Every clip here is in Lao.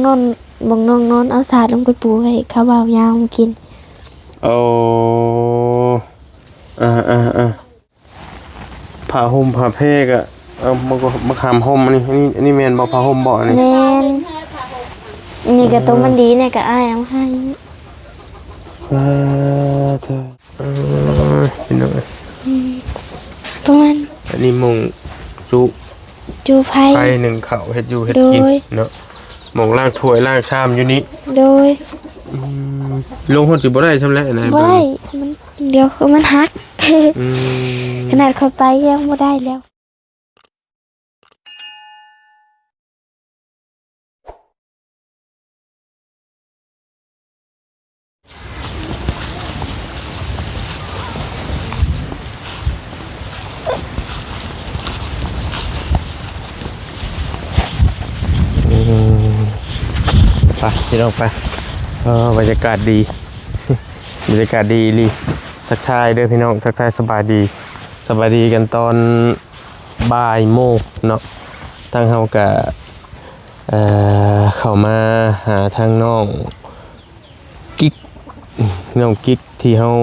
ນອນ ບາງນ້ອງນອນເອົາສາດລົງໄປປູໃຫ້ເຂົາບ່າວຍາວມາກິນ. ໂອ້ ເອີໆໆ ຜ້າຫົ່ມຜ້າແພກໍເອົາມາ ມາຄ້ຳຫົ່ມ. ອັນນີ້ ອັນນີ້ ອັນນີ້ແມ່ນບໍ່ ຜ້າຫົ່ມບໍ່ອັນນີ້? ແມ່ນ. ນີ້ກໍຕົວມັນດີ ນີ້ກໍອ້າຍເອົາໃຫ້. ເອີ ເອີ ພີ່ນ້ອງເອີຍ ອືມ ປະມານ ອັນນີ້ໝ່ອງຈຸ ຈຸໄຟ ໄຟໜຶ້ງເຂົ້າ ເຮັດຢູ່ເຮັດກິນ ໂດຍ ເນາະ ໝ່ອງລ້າງຖ້ວຍລ້າງຊາມຢູ່ນີ້ ໂດຍ ອືມ ລົງຮອດຊິບໍ່ໄດ້ຊ່ຳແຫຼະນະ ບໍ່ໄດ້ ເບິ່ງ ມັນ ດຽວມັນຫັກ ອືມ ຂະໜາດຂ້ອຍໄປຍັງບໍ່ໄດ້ແລ້ວ. ໄປພີ່ນ້ອງໄປ ເອີ ບັນຍາກາດດີ ບັນຍາກາດດີອີ່ຫຼີ. ທັກທາຍເດີພີ່ນ້ອງ ທັກທາຍສະບາຍດີ ສະບາຍດີກັນຕອນ ບ່າຍໂມງເນາະ ທາງເຮົາກະ ເອີ ເຂົ້າມາຫາທາງນ້ອງກິກ ນ້ອງກິກທີ່ເຮົາ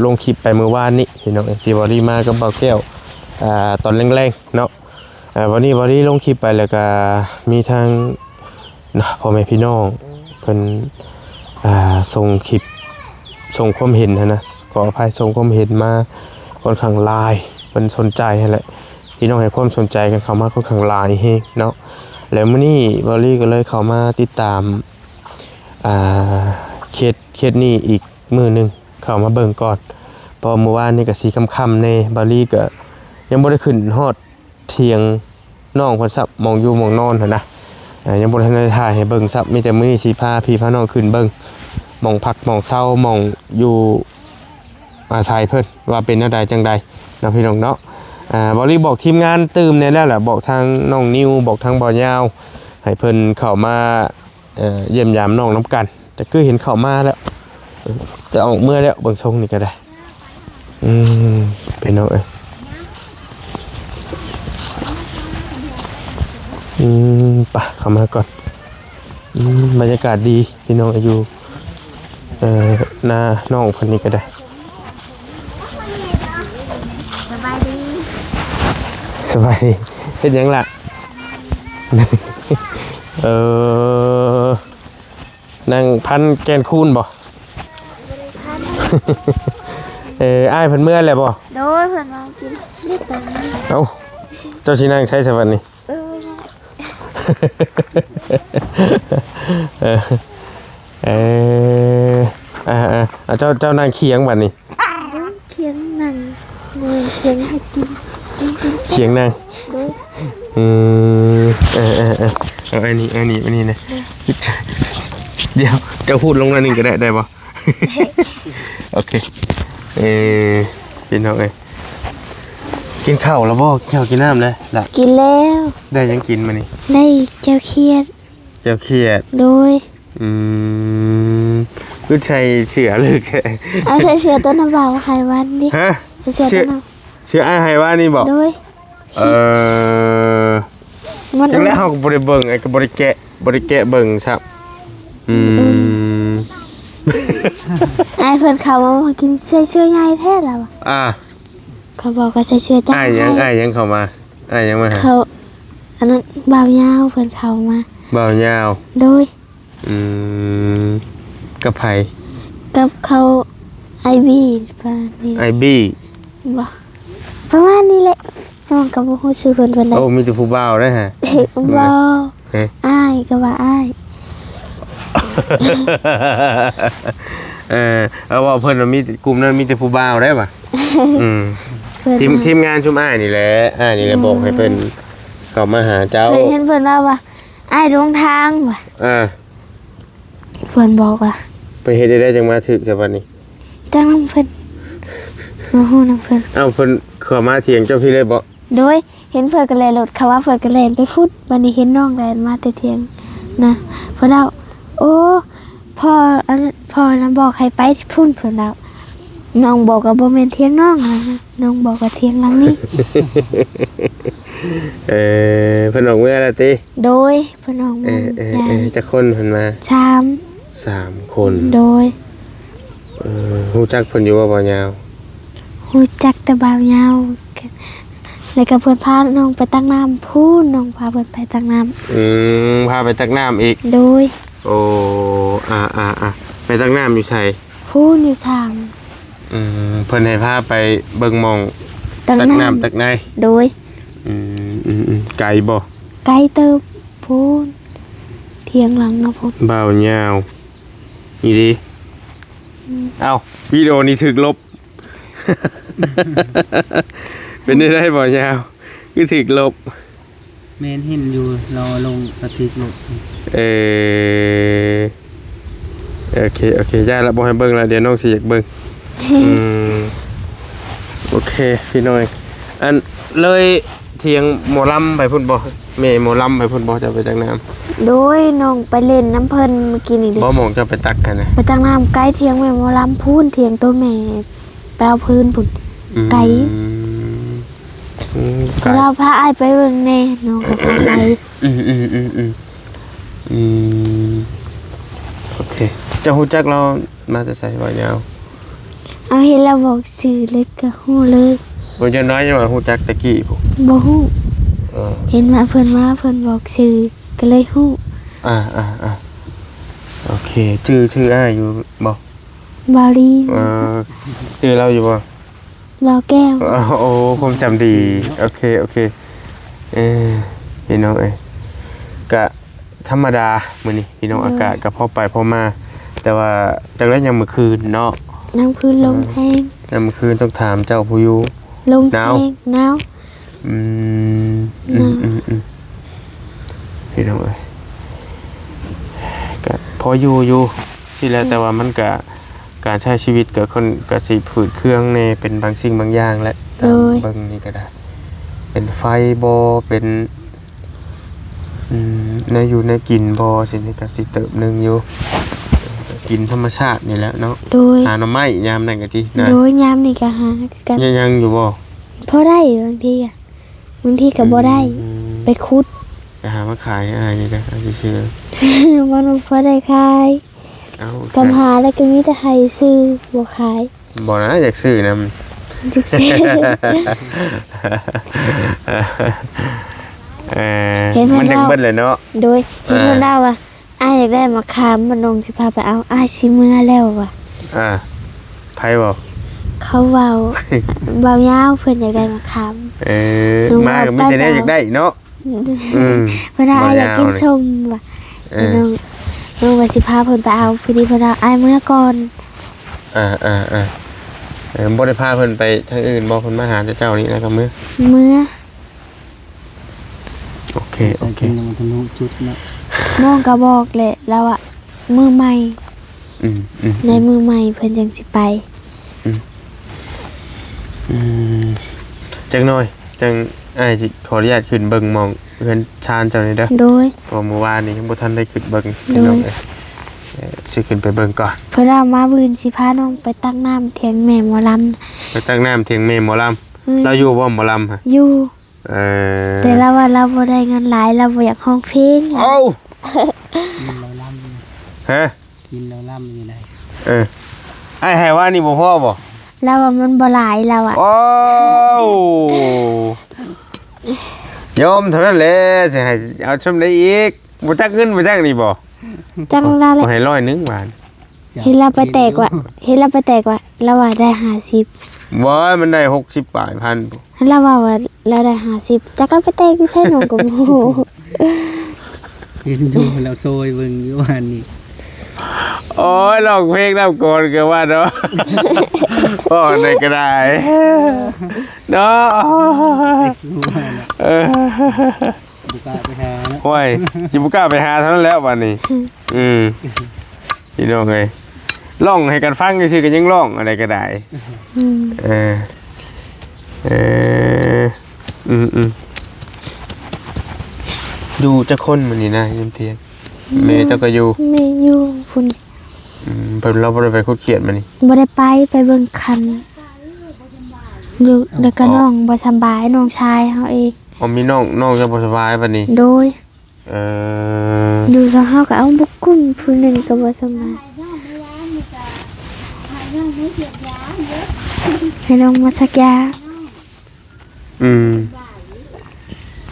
ລົງຄລິບໄປມື້ວານນີ້ພີ່ນ້ອງ ທີ່ເວົ້າດີມາກັບບ່າວແກ້ວ ອາ ຕອນແລງໆເນາະ. ອາ ວັນນີ້ເວົ້າດີລົງຄລິບໄປ ແລ້ວກະມີທາງ ເນາະ ພໍ່ແມ່ພີ່ນ້ອງເພິ່ນ ອ່າ ສົ່ງຄລິບ ສົ່ງຄວາມເຫັນຫັ້ນນະ ຂໍອະໄພ ສົ່ງຄວາມເຫັນມາຂ້ອນຂ້າງຫຼາຍ ເພິ່ນສົນໃຈຫັ້ນແຫຼະ ພີ່ນ້ອງໃຫ້ຄວາມສົນໃຈກັນເຂົ້າມາຂ້ອນຂ້າງຫຼາຍແຮງເນາະ. ແລ້ວມື້ນີ້ເບົາລີກໍເລີຍເຂົ້າມາຕິດຕາມ ອ່າ ເຂດ ເຂດນີ້ອີກມື້ໜຶ່ງ ເຂົ້າມາເບິ່ງກ່ອນ ເພາະວ່າມື້ວານນີ້ກໍຊິຄ່ຳໆແດ່ ເບົາລີກໍຍັງບໍ່ໄດ້ຂຶ້ນຮອດ ຖຽງນ້ອງເພິ່ນຊ້ຳ ໝ່ອງຢູ່ໝ່ອງນອນຫັ້ນນະ ເອີ ຍັງບໍ່ທັນໄດ້ຖ່າຍໃຫ້ເບິ່ງຊ້ຳ ມີແຕ່ມື້ນີ້ຊິພາພີ່ພານ້ອງຂຶ້ນເບິ່ງ ໝ່ອງພັກໝ່ອງເຊົາ ໝ່ອງຢູ່ອາໄສເພິ່ນວ່າເປັນແນວໃດຈັ່ງໃດເນາະ ພີ່ນ້ອງເນາະ. ເອີ ເບົາລີບອກທີມງານຕື່ມແດ່ແລ້ວລະ ບອກທາງນ້ອງນິວ ບອກທາງບ່າວຍາວ ໃຫ້ເພິ່ນເຂົ້າມາ ເອີ ຢ້ຽມຢາມນ້ອງນຳກັນ ແຕ່ຄືເຫັນເຂົ້າມາແລ້ວ ເອີ ຈະອອກເມືອແລ້ວ ເບິ່ງຊົງນີ້ກໍໄດ້. ອືມ ພີ່ນ້ອງເອີຍ ອືມ ໄປ ເຂົ້າມາກ່ອນ. ອືມ ບັນຍາກາດດີ ພີ່ນ້ອງ ຢູ່ ເອີ ໜ້ານ້ອງເພິ່ນນີ້ກໍໄດ້. ສະບາຍດີ ສະບາຍດີ ເຮັດຫຍັງລະ? ເອີ ນາງພັນແກ່ນຄູນບໍ່? ບໍ່ໄດ້ພັນ ເອີ ອ້າຍເພິ່ນເມືອແລ້ວບໍ່? ໂດຍ ເພິ່ນມາກິນ ເອົາ ເຈົ້າຊິນັ່ງໃສສະບັດນີ້? ເອີ ເອີ ເອີ ອ່າໆ ເອົາ ເຈົ້າ ເຈົ້ານັ່ງຄຽງບັດນີ້ ຄຽງນັ່ງ ຄຽງໃຫ້ກິນ ຄຽງນັ່ງ ໂດຍ ອືມ ເອີໆໆ ເອົາອັນນີ້ ອັນນີ້ ອັນນີ້ນະ ດຽວ ເຈົ້າພູດລົງໜ້ອຍໜຶ່ງກໍໄດ້ ໄດ້ບໍ່? ໂອເຄ ເອີ ພີ່ນ້ອງເອີຍ ກິນເຂົ້າແລ້ວບໍ່? ກິນເຂົ້າກິນນ້ຳແລ້ວລະ? ກິນແລ້ວ. ໄດ້ຫຍັງກິນມື້ນີ້? ໄດ້ແຈ່ວຂຽດ. ແຈ່ວຂຽດ? ໂດຍ. ອືມ ຄືໃສ່ເສື້ອເລິກແທ້? ເອົາໃສ່ເສື້ອຕົວນ້ຳບ່າວໄຫວານນີ້. ຮະ? ໃສ່ເສື້ອ ເສື້ອ ຕົວນ້ຳ ເສື້ອອ້າຍໄຫວານນີ້ບໍ່? ໂດຍ. ເອີ ມັນ ຈັ່ງແລ້ວເຮົາກໍບໍ່ໄດ້ເບິ່ງ ກໍບໍ່ໄດ້ແກະ ບໍ່ໄດ້ແກະເບິ່ງຊ້ຳ. ອືມ ອືມ ອ້າຍເພິ່ນເຂົ້າມາວ່າ ກິນໃສ່ເສື້ອໃຫຍ່ແທ້ລະວ່າ. ອ່າ ເຂົາບອກວ່າໃສ່ເສື້ອຈ້າງ. ອ້າຍຫຍັງ? ອ້າຍຫຍັງເຂົ້າມາ? ອ້າຍຫຍັງມາຫາ? ເຂົາ ອັນນັ້ນ ບ່າວຍາວເພິ່ນເຂົ້າມາ. ບ່າວຍາວ? ໂດຍ. ອືມ ກັບໃຜ? ກັບເຂົາ ອ້າຍບີ ປະມານນີ້. ອ້າຍບີ ບໍ່ ປະມານນີ້ແຫຼະ ນ້ອງກໍບໍ່ຮູ້ຊື່ເພິ່ນປານໃດ. ໂອ້ ມີແຕ່ຜູ້ບ່າວເດ້ຫະ. ບໍ່ ເອີ ອ້າຍກໍວ່າອ້າຍ. ເອີ ເອົາ ເວົ້າເພິ່ນວ່າມີ ກຸ່ມນັ້ນມີແຕ່ຜູ້ບ່າວໄດ້ຫວາ. ອືມ ທີມ ທີມງານຊຸມອ້າຍນີ້ແຫຼະ ອ້າຍນີ້ແຫຼະ ອືມ ບອກໃຫ້ເພິ່ນເຂົ້າມາຫາເຈົ້າ. ເຄີຍເຫັນເພິ່ນເວົ້າວ່າ ອ້າຍຫຼົງທາງວ່າ. ເອີ ເພິ່ນບອກວ່າ ໄປເຮັດໄດ້ຈັ່ງມາຖືກຊະບັດນີ້? ຈັກນຳເພິ່ນ ມາຮູ້ນຳເພິ່ນ. ເອົ້າ ເພິ່ນເຂົ້າມາຖຽງເຈົ້າພີ້ເລີຍບໍ? ໂດຍ ເຫັນເພິ່ນກໍແລ່ນລົດເຂົ້າມາ ເພິ່ນກໍແລ່ນໄປພຸ້ນ. ບັດນີ້ເຫັນນ້ອງແລ່ນມາແຕ່ຖຽງນະ ເພິ່ນເວົ້າ ໂອ້ ພໍ່ ອັນ ພໍ່ນະບອກໃຫ້ໄປພຸ້ນ ເພິ່ນເວົ້າ. ນ້ອງບອກວ່າບໍ່ແມ່ນຖຽງນ້ອງນະ ນ້ອງບອກວ່າຖຽງຫຼັງນີ້. ເອີ ເພິ່ນອອກເມືອແລ້ວຕິ? ໂດຍ ເພິ່ນອອກເມືອ ເອີ ເອີ ເອີ ຈັກຄົນເພິ່ນມາ? ສາມ ສາມຄົນ ໂດຍ ເອີ ຮູ້ຈັກເພິ່ນຢູ່ບໍ່ ບ່າວຍາວ? ຮູ້ຈັກແຕ່ບ່າວຍາວ ແລ້ວກໍເພິ່ນພານ້ອງໄປຕັກນ້ຳພຸ້ນ ນ້ອງພາເພິ່ນໄປຕັກນ້ຳ ອືມ ພາໄປຕັກນ້ຳອີກ ໂດຍ ໂອ້ ອາໆໆ ໄປຕັກນ້ຳຢູ່ໃສ? ພຸ້ນຢູ່ສາງ ອືມ ເພິ່ນໃຫ້ພາໄປເບິ່ງໝ່ອງຕັກນ້ຳ ຕັກນ້ຳຕັກໃນ ໂດຍ ອືມ ອືມ ອືມ ໄກບໍ່? ໄກເຕີບພຸ້ນ ທຽງຫຼັງນະພຸ້ນ ບ່າວຍາວ ນີ້ເດ້ ອືມ ເອົ້າ ວິດີໂອນີ້ຖືກລົບ ເປັນໄດ້ບໍ່ຍາວ ຄືຖືກລົບ? ແມ່ນເຫັນຢູ່ ລາວລົງກະຕິກລົບ ເອີ ໂອເຄ ໂອເຄ ຢ່າລະ ບໍ່ໃຫ້ເບິ່ງລະ ດຽວນ້ອງຊິຢາກເບິ່ງ ອືມ ໂອເຄ ພີ່ນ້ອງ ອັນ ເລີຍຖຽງໝໍລຳໄປພຸ້ນບໍ່? ແມ່ໝໍລຳໄປພຸ້ນບໍ່? ເຈົ້າໄປຕັກນ້ຳ ໂດຍ ນ້ອງໄປຫຼິ້ນນຳເພິ່ນມື້ກີ້ນີ້ເດ້ ບໍ່ ໝ່ອງເຈົ້າໄປຕັກຫັ້ນນະ ໄປຕັກນ້ຳໃກ້ຖຽງແມ່ໝໍລຳພຸ້ນ ຖຽງໂຕແມ່ໄປເອົາພື້ນພຸ້ນ ອືມ ໄກ ອືມ ອືມ ໄກ ລາວພາອ້າຍໄປເບິ່ງແດ່ ນ້ອງກໍພາໄປ ອືມ ອືມ ອືມ ອືມ ອືມ ໂອເຄ ເຈົ້າຮູ້ຈັກລາວມາແຕ່ໃສ ບ່າວຍາວ? ເອົາ ເຫັນລາວບອກຊື່ເລີຍກໍຮູ້ເລີຍ ບໍ່ ຢ່າງໜ້ອຍວ່າຮູ້ຈັກແຕ່ກີ້ພຸ້ນ ບໍ່ຮູ້ ເອີ ເຫັນວ່າເພິ່ນມາ ເພິ່ນບອກຊື່ ກໍເລີຍຮູ້ ອ່າ ອ່າ ອ່າ ໂອເຄ ຊື່ ຊື່ອ້າຍຢູ່ບໍ່? ບ່າວລີ ເອີ ຈື່ລາວຢູ່ບໍ່? ບ່າວແກ້ວ ໂອ້ ຄວາມຈຳດີ ໂອເຄ ໂອເຄ ເອີ ພີ່ນ້ອງເອີຍ ກະທຳມະດາມື້ນີ້ ພີ່ນ້ອງ ໂດຍ ອາກາດກະພໍໄປພໍມາ ແຕ່ວ່າຈັກໄດ້ຍາມມື້ຄືນເນາະ ຍາມຄືນລົມແຮງ ເອີ ຍາມມື້ຄືນຕ້ອງຖາມເຈົ້າຜູ້ຢູ່ ລົມແຮງ ໜາວ ໜາວ ອືມ ອືມ ອືມ ອືມ ພີ່ນ້ອງເອີຍ ກະພໍຢູ່ຢູ່ ທີ່ແຫຼະ ອືມ ແຕ່ວ່າມັນກະ ການໃຊ້ຊີວິດກໍຄ່ອນ ກະຊິຝືດເຄືອງແດ່ ເປັນບາງສິ່ງບາງຢ່າງແຫຼະ ຕາມ ໂດຍ ເບິ່ງນີ້ກໍໄດ້ ເປັນໄຟບໍ່ ເປັນ ອືມ ແນວຢູ່ແນວກິນບໍ່ ຊີ້ນີ້ກໍຊິເຕີບໜຶ່ງຢູ່ ກິນທຳມະຊາດນີ້ແຫຼະເນາະ ໂດຍ ຫາໜໍ່ໄມ້ຍາມນັ້ນກະຕິນະ ໂດຍ ຍາມນີ້ກໍຫາຄືກັນ ຍັງ ຍັງຢູ່ບໍ່? ພໍໄດ້ບາງທີ ບາງທີກໍບໍ່ໄດ້ ອືມ ໄປຂຸດ ໄປຫາມາຂາຍໃຫ້ອ້າຍນີ້ເດີ ອ້າຍຊິຊື້ ມັນບໍ່ພໍໄດ້ຂາຍ ເອົ້າ ກຳຫາແລ້ວກໍມີແຕ່ໃຫ້ຊື້ ບໍ່ຂາຍ ບໍ່ນະ ຢາກຊື້ນຳ ຢາກຊື້ ເອີ ເຫັນເພິ່ນ ມັນຢາກເບິດແຫຼະເນາະ ໂດຍ ເຫັນເພິ່ນ ອ່າ ເວົ້າວ່າ ອ້າຍຢາກໄດ້ໝາກຂາມ ບໍ່ ນ້ອງຊິພາໄປເອົາ ອ້າຍຊິເມືອແລ້ວວ່າ ອ່າ ໃຜເວົ້າ? ເຂົາເວົ້າ ບ່າວຍາວເພິ່ນຢາກໄດ້ໝາກຂາມ ເອີ ມາກໍມີແຕ່ແນວຢາກໄດ້ເນາະ ອືມ ເພິ່ນວ່າອ້າຍຢາກກິນສົ້ມວ່າ ເອີ ນ້ອງ ນ້ອງວ່າຊິພາເພິ່ນໄປເອົາ ພໍດີເພິ່ນວ່າອ້າຍເມືອກ່ອນ ອ່າ ອ່າ ອ່າ ເອີ ບໍ່ໄດ້ພາເພິ່ນໄປທາງອື່ນບໍ່? ເພິ່ນມາຫາເຈົ້ານີ້ແລ້ວກໍເມືອ ເມືອ ໂອເຄ ໂອເຄ ຍັງບໍ່ທັນຮູ້ຈຸດເນາະ ນ້ອງກໍບອກແຫຼະ ລາວວ່າມື້ໃໝ່ ອືມ ອືມ ໃນມື້ໃໝ່ເພິ່ນຈັ່ງຊິໄປ ອືມ ອືມ ຈັກໜ້ອຍ ຈັ່ງອ້າຍຊິຂໍອະນຸຍາດຂຶ້ນເບິ່ງໝ່ອງເຮືອນຊານເຈົ້ານີ້ເດີ ໂດຍ ເພາະວ່າມື້ວານນີ້ຍັງບໍ່ທັນໄດ້ຂຶ້ນເບິ່ງ ໂດຍ ພີ່ນ້ອງເອີຍ ເອີ ຊິຂຶ້ນໄປເບິ່ງກ່ອນ ເພິ່ນວ່າມາມື້ອື່ນຊິພານ້ອງໄປຕັກນ້ຳຖຽງແມ່ໝໍລຳ ໄປຕັກນ້ຳຖຽງແມ່ໝໍລຳ ອືມ ລາວຢູ່ບໍ່ ໝໍລຳ? ຢູ່ ເອີ ແຕ່ລາວວ່າລາວບໍ່ໄດ້ເງິນຫຼາຍ ລາວບໍ່ຢາກຮ້ອງເພງ ເອົ້າ ກິນເຫຼົ້າລຳ ຮະ ກິນເຫຼົ້າລຳຢູ່ໃດ ເອີ ອ້າຍໃຫ້ວານນີ້ບໍ່ພໍບໍ່? ລາວວ່າມັນບໍ່ຫຼາຍ ລາວວ່າ ໂອ້ ຍອມເທົ່ານັ້ນແຫຼະ ຊິໃຫ້ເອົາຊ່ຳໃດອີກ ບໍ່ຈັກເງິນບໍ່ຈັກນີ້ບໍ່? ຈັ່ງລາວແຫຼະ ໃຫ້ຮ້ອຍໜຶ່ງບາດ ເຫັນລາວໄປແຕກວ່າ ເຫັນລາວໄປແຕກວ່າ ລາວວ່າໄດ້ຫ້າສິບ ບໍ່ ມັນໄດ້ຫົກສິບປາຍພັນ ລາວເວົ້າວ່າລາວໄດ້ຫ້າສິບ ຈັກລາວໄປແຕກຢູ່ໃສ ນ້ອງກໍບໍ່ຮູ້ ເຫັນຢູ່ ລາວໂຊຍເບິ່ງຢູ່ວານນີ້ ໂອ້ຍ ຮ້ອງເພງນຳກ່ອນກໍວ່າເນາະ ເວົ້າແນວໃດກໍໄດ້ເນາະ ເອີ ບໍ່ກ້າໄປຫາເນາະ ໂອ້ຍ ຊິບໍ່ກ້າໄປຫາເທົ່ານັ້ນແຫຼະບາດນີ້ ອືມ ພີ່ນ້ອງເອີຍ ຮ້ອງໃຫ້ກັນຟັງຊື່ໆ ກໍຍັງຮ້ອງອັນໃດກໍໄດ້ ອືມ ເອີ ເອີ ອືມໆ ຢູ່ຈັກຄົນມື້ນີ້ນະ ຍາມທ່ຽງ? ແມ່ເຈົ້າກໍຢູ່ ແມ່ຢູ່ພຸ້ນ ອືມ ເພິ່ນ ລາວບໍ່ໄດ້ໄປຂຸດຂຽດມື້ນີ້? ບໍ່ໄດ້ໄປ ໄປເບິ່ງຄັນຢູ່ ແລ້ວກໍ ອໍ ນ້ອງບໍ່ສະບາຍ ນ້ອງຊາຍເຮົາເອງ ອໍ ມີນ້ອງ ນ້ອງຈະບໍ່ສະບາຍບັດນີ້. ໂດຍ. ເອີ ຢູ່ສະເຮົາກໍເອົາບຸກກຸ້ມຜູ້ໜຶ່ງກໍບໍ່ສະບາຍ ໃຫ້ນ້ອງມາສັກຢາ. ອືມ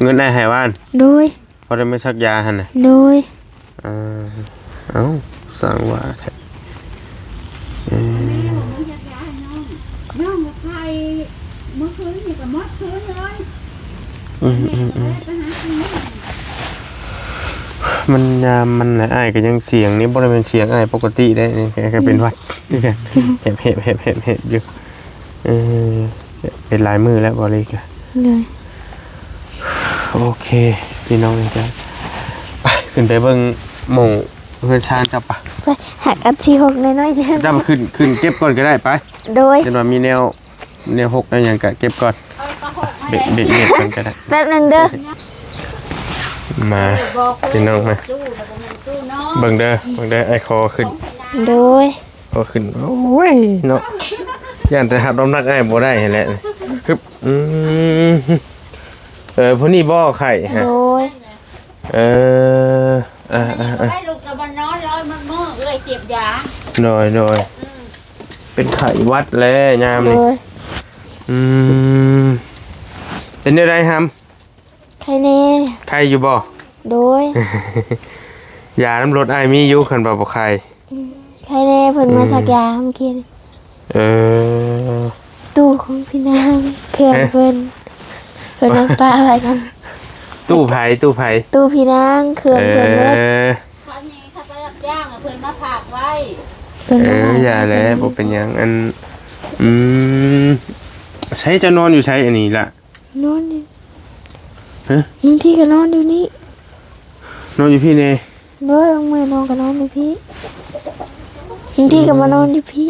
ເງິນອ້າຍໃຫ້ວານ. ໂດຍ. ພໍໄດ້ມາສັກຢາຫັ້ນນະ. ໂດຍ. ເອີ ເອົ້າ ສ້າງວ່າແທ້. ເອີ ນ້ອງມາສັກຢາໃຫ້ນ້ອງ ນ້ອງມາໄຂ້ເມື່ອຄືນນີ້ກໍໝົດຄືນເລີຍ. ອືມໆໆ ແມ່ກໍເລີຍໄປຫາຊື້. ມັນຍາມມັນແຫຼະ ອ້າຍກໍຍັງສຽງນີ້ ບໍ່ໄດ້ແມ່ນສຽງອ້າຍປົກກະຕິເດ້ ນີ້ແກກໍເປັນຫວັດຄືກັນ ແຮບໆໆໆຢູ່. ເອີ ເປັນຫຼາຍມື້ແລ້ວບໍ່ເລີຍກະ. ໂດຍ. ໂອເຄ ພີ່ນ້ອງເອີຍ ໄປ ຂຶ້ນໄປເບິ່ງໝ່ອງເຮືອນຊານເຈົ້າປະ. ໄປ ຫາກັນຊິຫົກໜ້ອຍໆ ເຈົ້າຂຶ້ນ ຂຶ້ນເກັບກ່ອນກໍໄດ້ ໄປ. ໂດຍ. ເຫັນວ່າມີແນວ ແນວຫົກແນວຫຍັງກະເກັບກ່ອນ ເບກ ເບກ ເບກກ່ອນກໍໄດ້ ແປັບໜຶ່ງເດີ. ມາ ພີ່ນ້ອງມາ ເບິ່ງເດີ ເບິ່ງເດີ ອ້າຍຂໍຂຶ້ນ. ໂດຍ. ພໍຂຶ້ນ ໂອ້ຍເນາະ ຢ້ານແຕ່ຮັບນ້ຳໜັກອ້າຍບໍ່ໄດ້ຫັ້ນແຫຼະ. ຮຶບ ອືມ ເອີ ຜູ້ນີ້ບໍ່ໄຂ້ຮະ? ໂດຍ. ເອີ ອ່າໆໆ ໄດ້ລູກກໍມານອນລອຍໝົດມື້ ເອື້ອຍເຈັບຢາ. ໂດຍໆ ອືມ ເປັນໄຂ້ຫວັດແຫຼະຍາມນີ້. ໂດຍ. ອືມ ເປັນແນວໃດຮຳ? ໄຂ້ແດ່. ໄຂ້ຢູ່ບໍ່? ໂດຍ. ຢານຳລົດອ້າຍມີຢູ່ ຄັນວ່າບໍ່ໄຂ້. ອືມ ໄຂ້ແດ່ ເພິ່ນມາ ອືມ ສັກຢາເມື່ອກີ້ນີ້. ເອີ ຕູ້ຂອງພີ່ນາງ ເຄື່ອງເພິ່ນ ເພິ່ນເອົາປະໄວ້ນຳ. ຕູ້ໃຜ? ຕູ້ໃຜ? ຕູ້ພີ່ນາງ ເຄື່ອງເພິ່ນເບິດ. ເອີ ເຂົາມີ ເຂົາໄປຮັບຈ້າງ ເພິ່ນມາຝາກໄວ້. ເພິ່ນ ເອີ ມາຝາກ ຢ່າແຫຼະ ເພິ່ນ ບໍ່ເປັນຫຍັງ. ອັນ ອືມ ໃສ ເຈົ້ານອນຢູ່ໃສອັນນີ້ລະ? ນອນຢູ່ ຮະ? ບາງທີກໍນອນຢູ່ນີ້ ນອນຢູ່ພີ້ແດ່. ໂດຍ ບາງມື້ນ້ອງກໍນອນຢູ່ພີ້ ບາງທີກໍມານອນຢູ່ພີ້.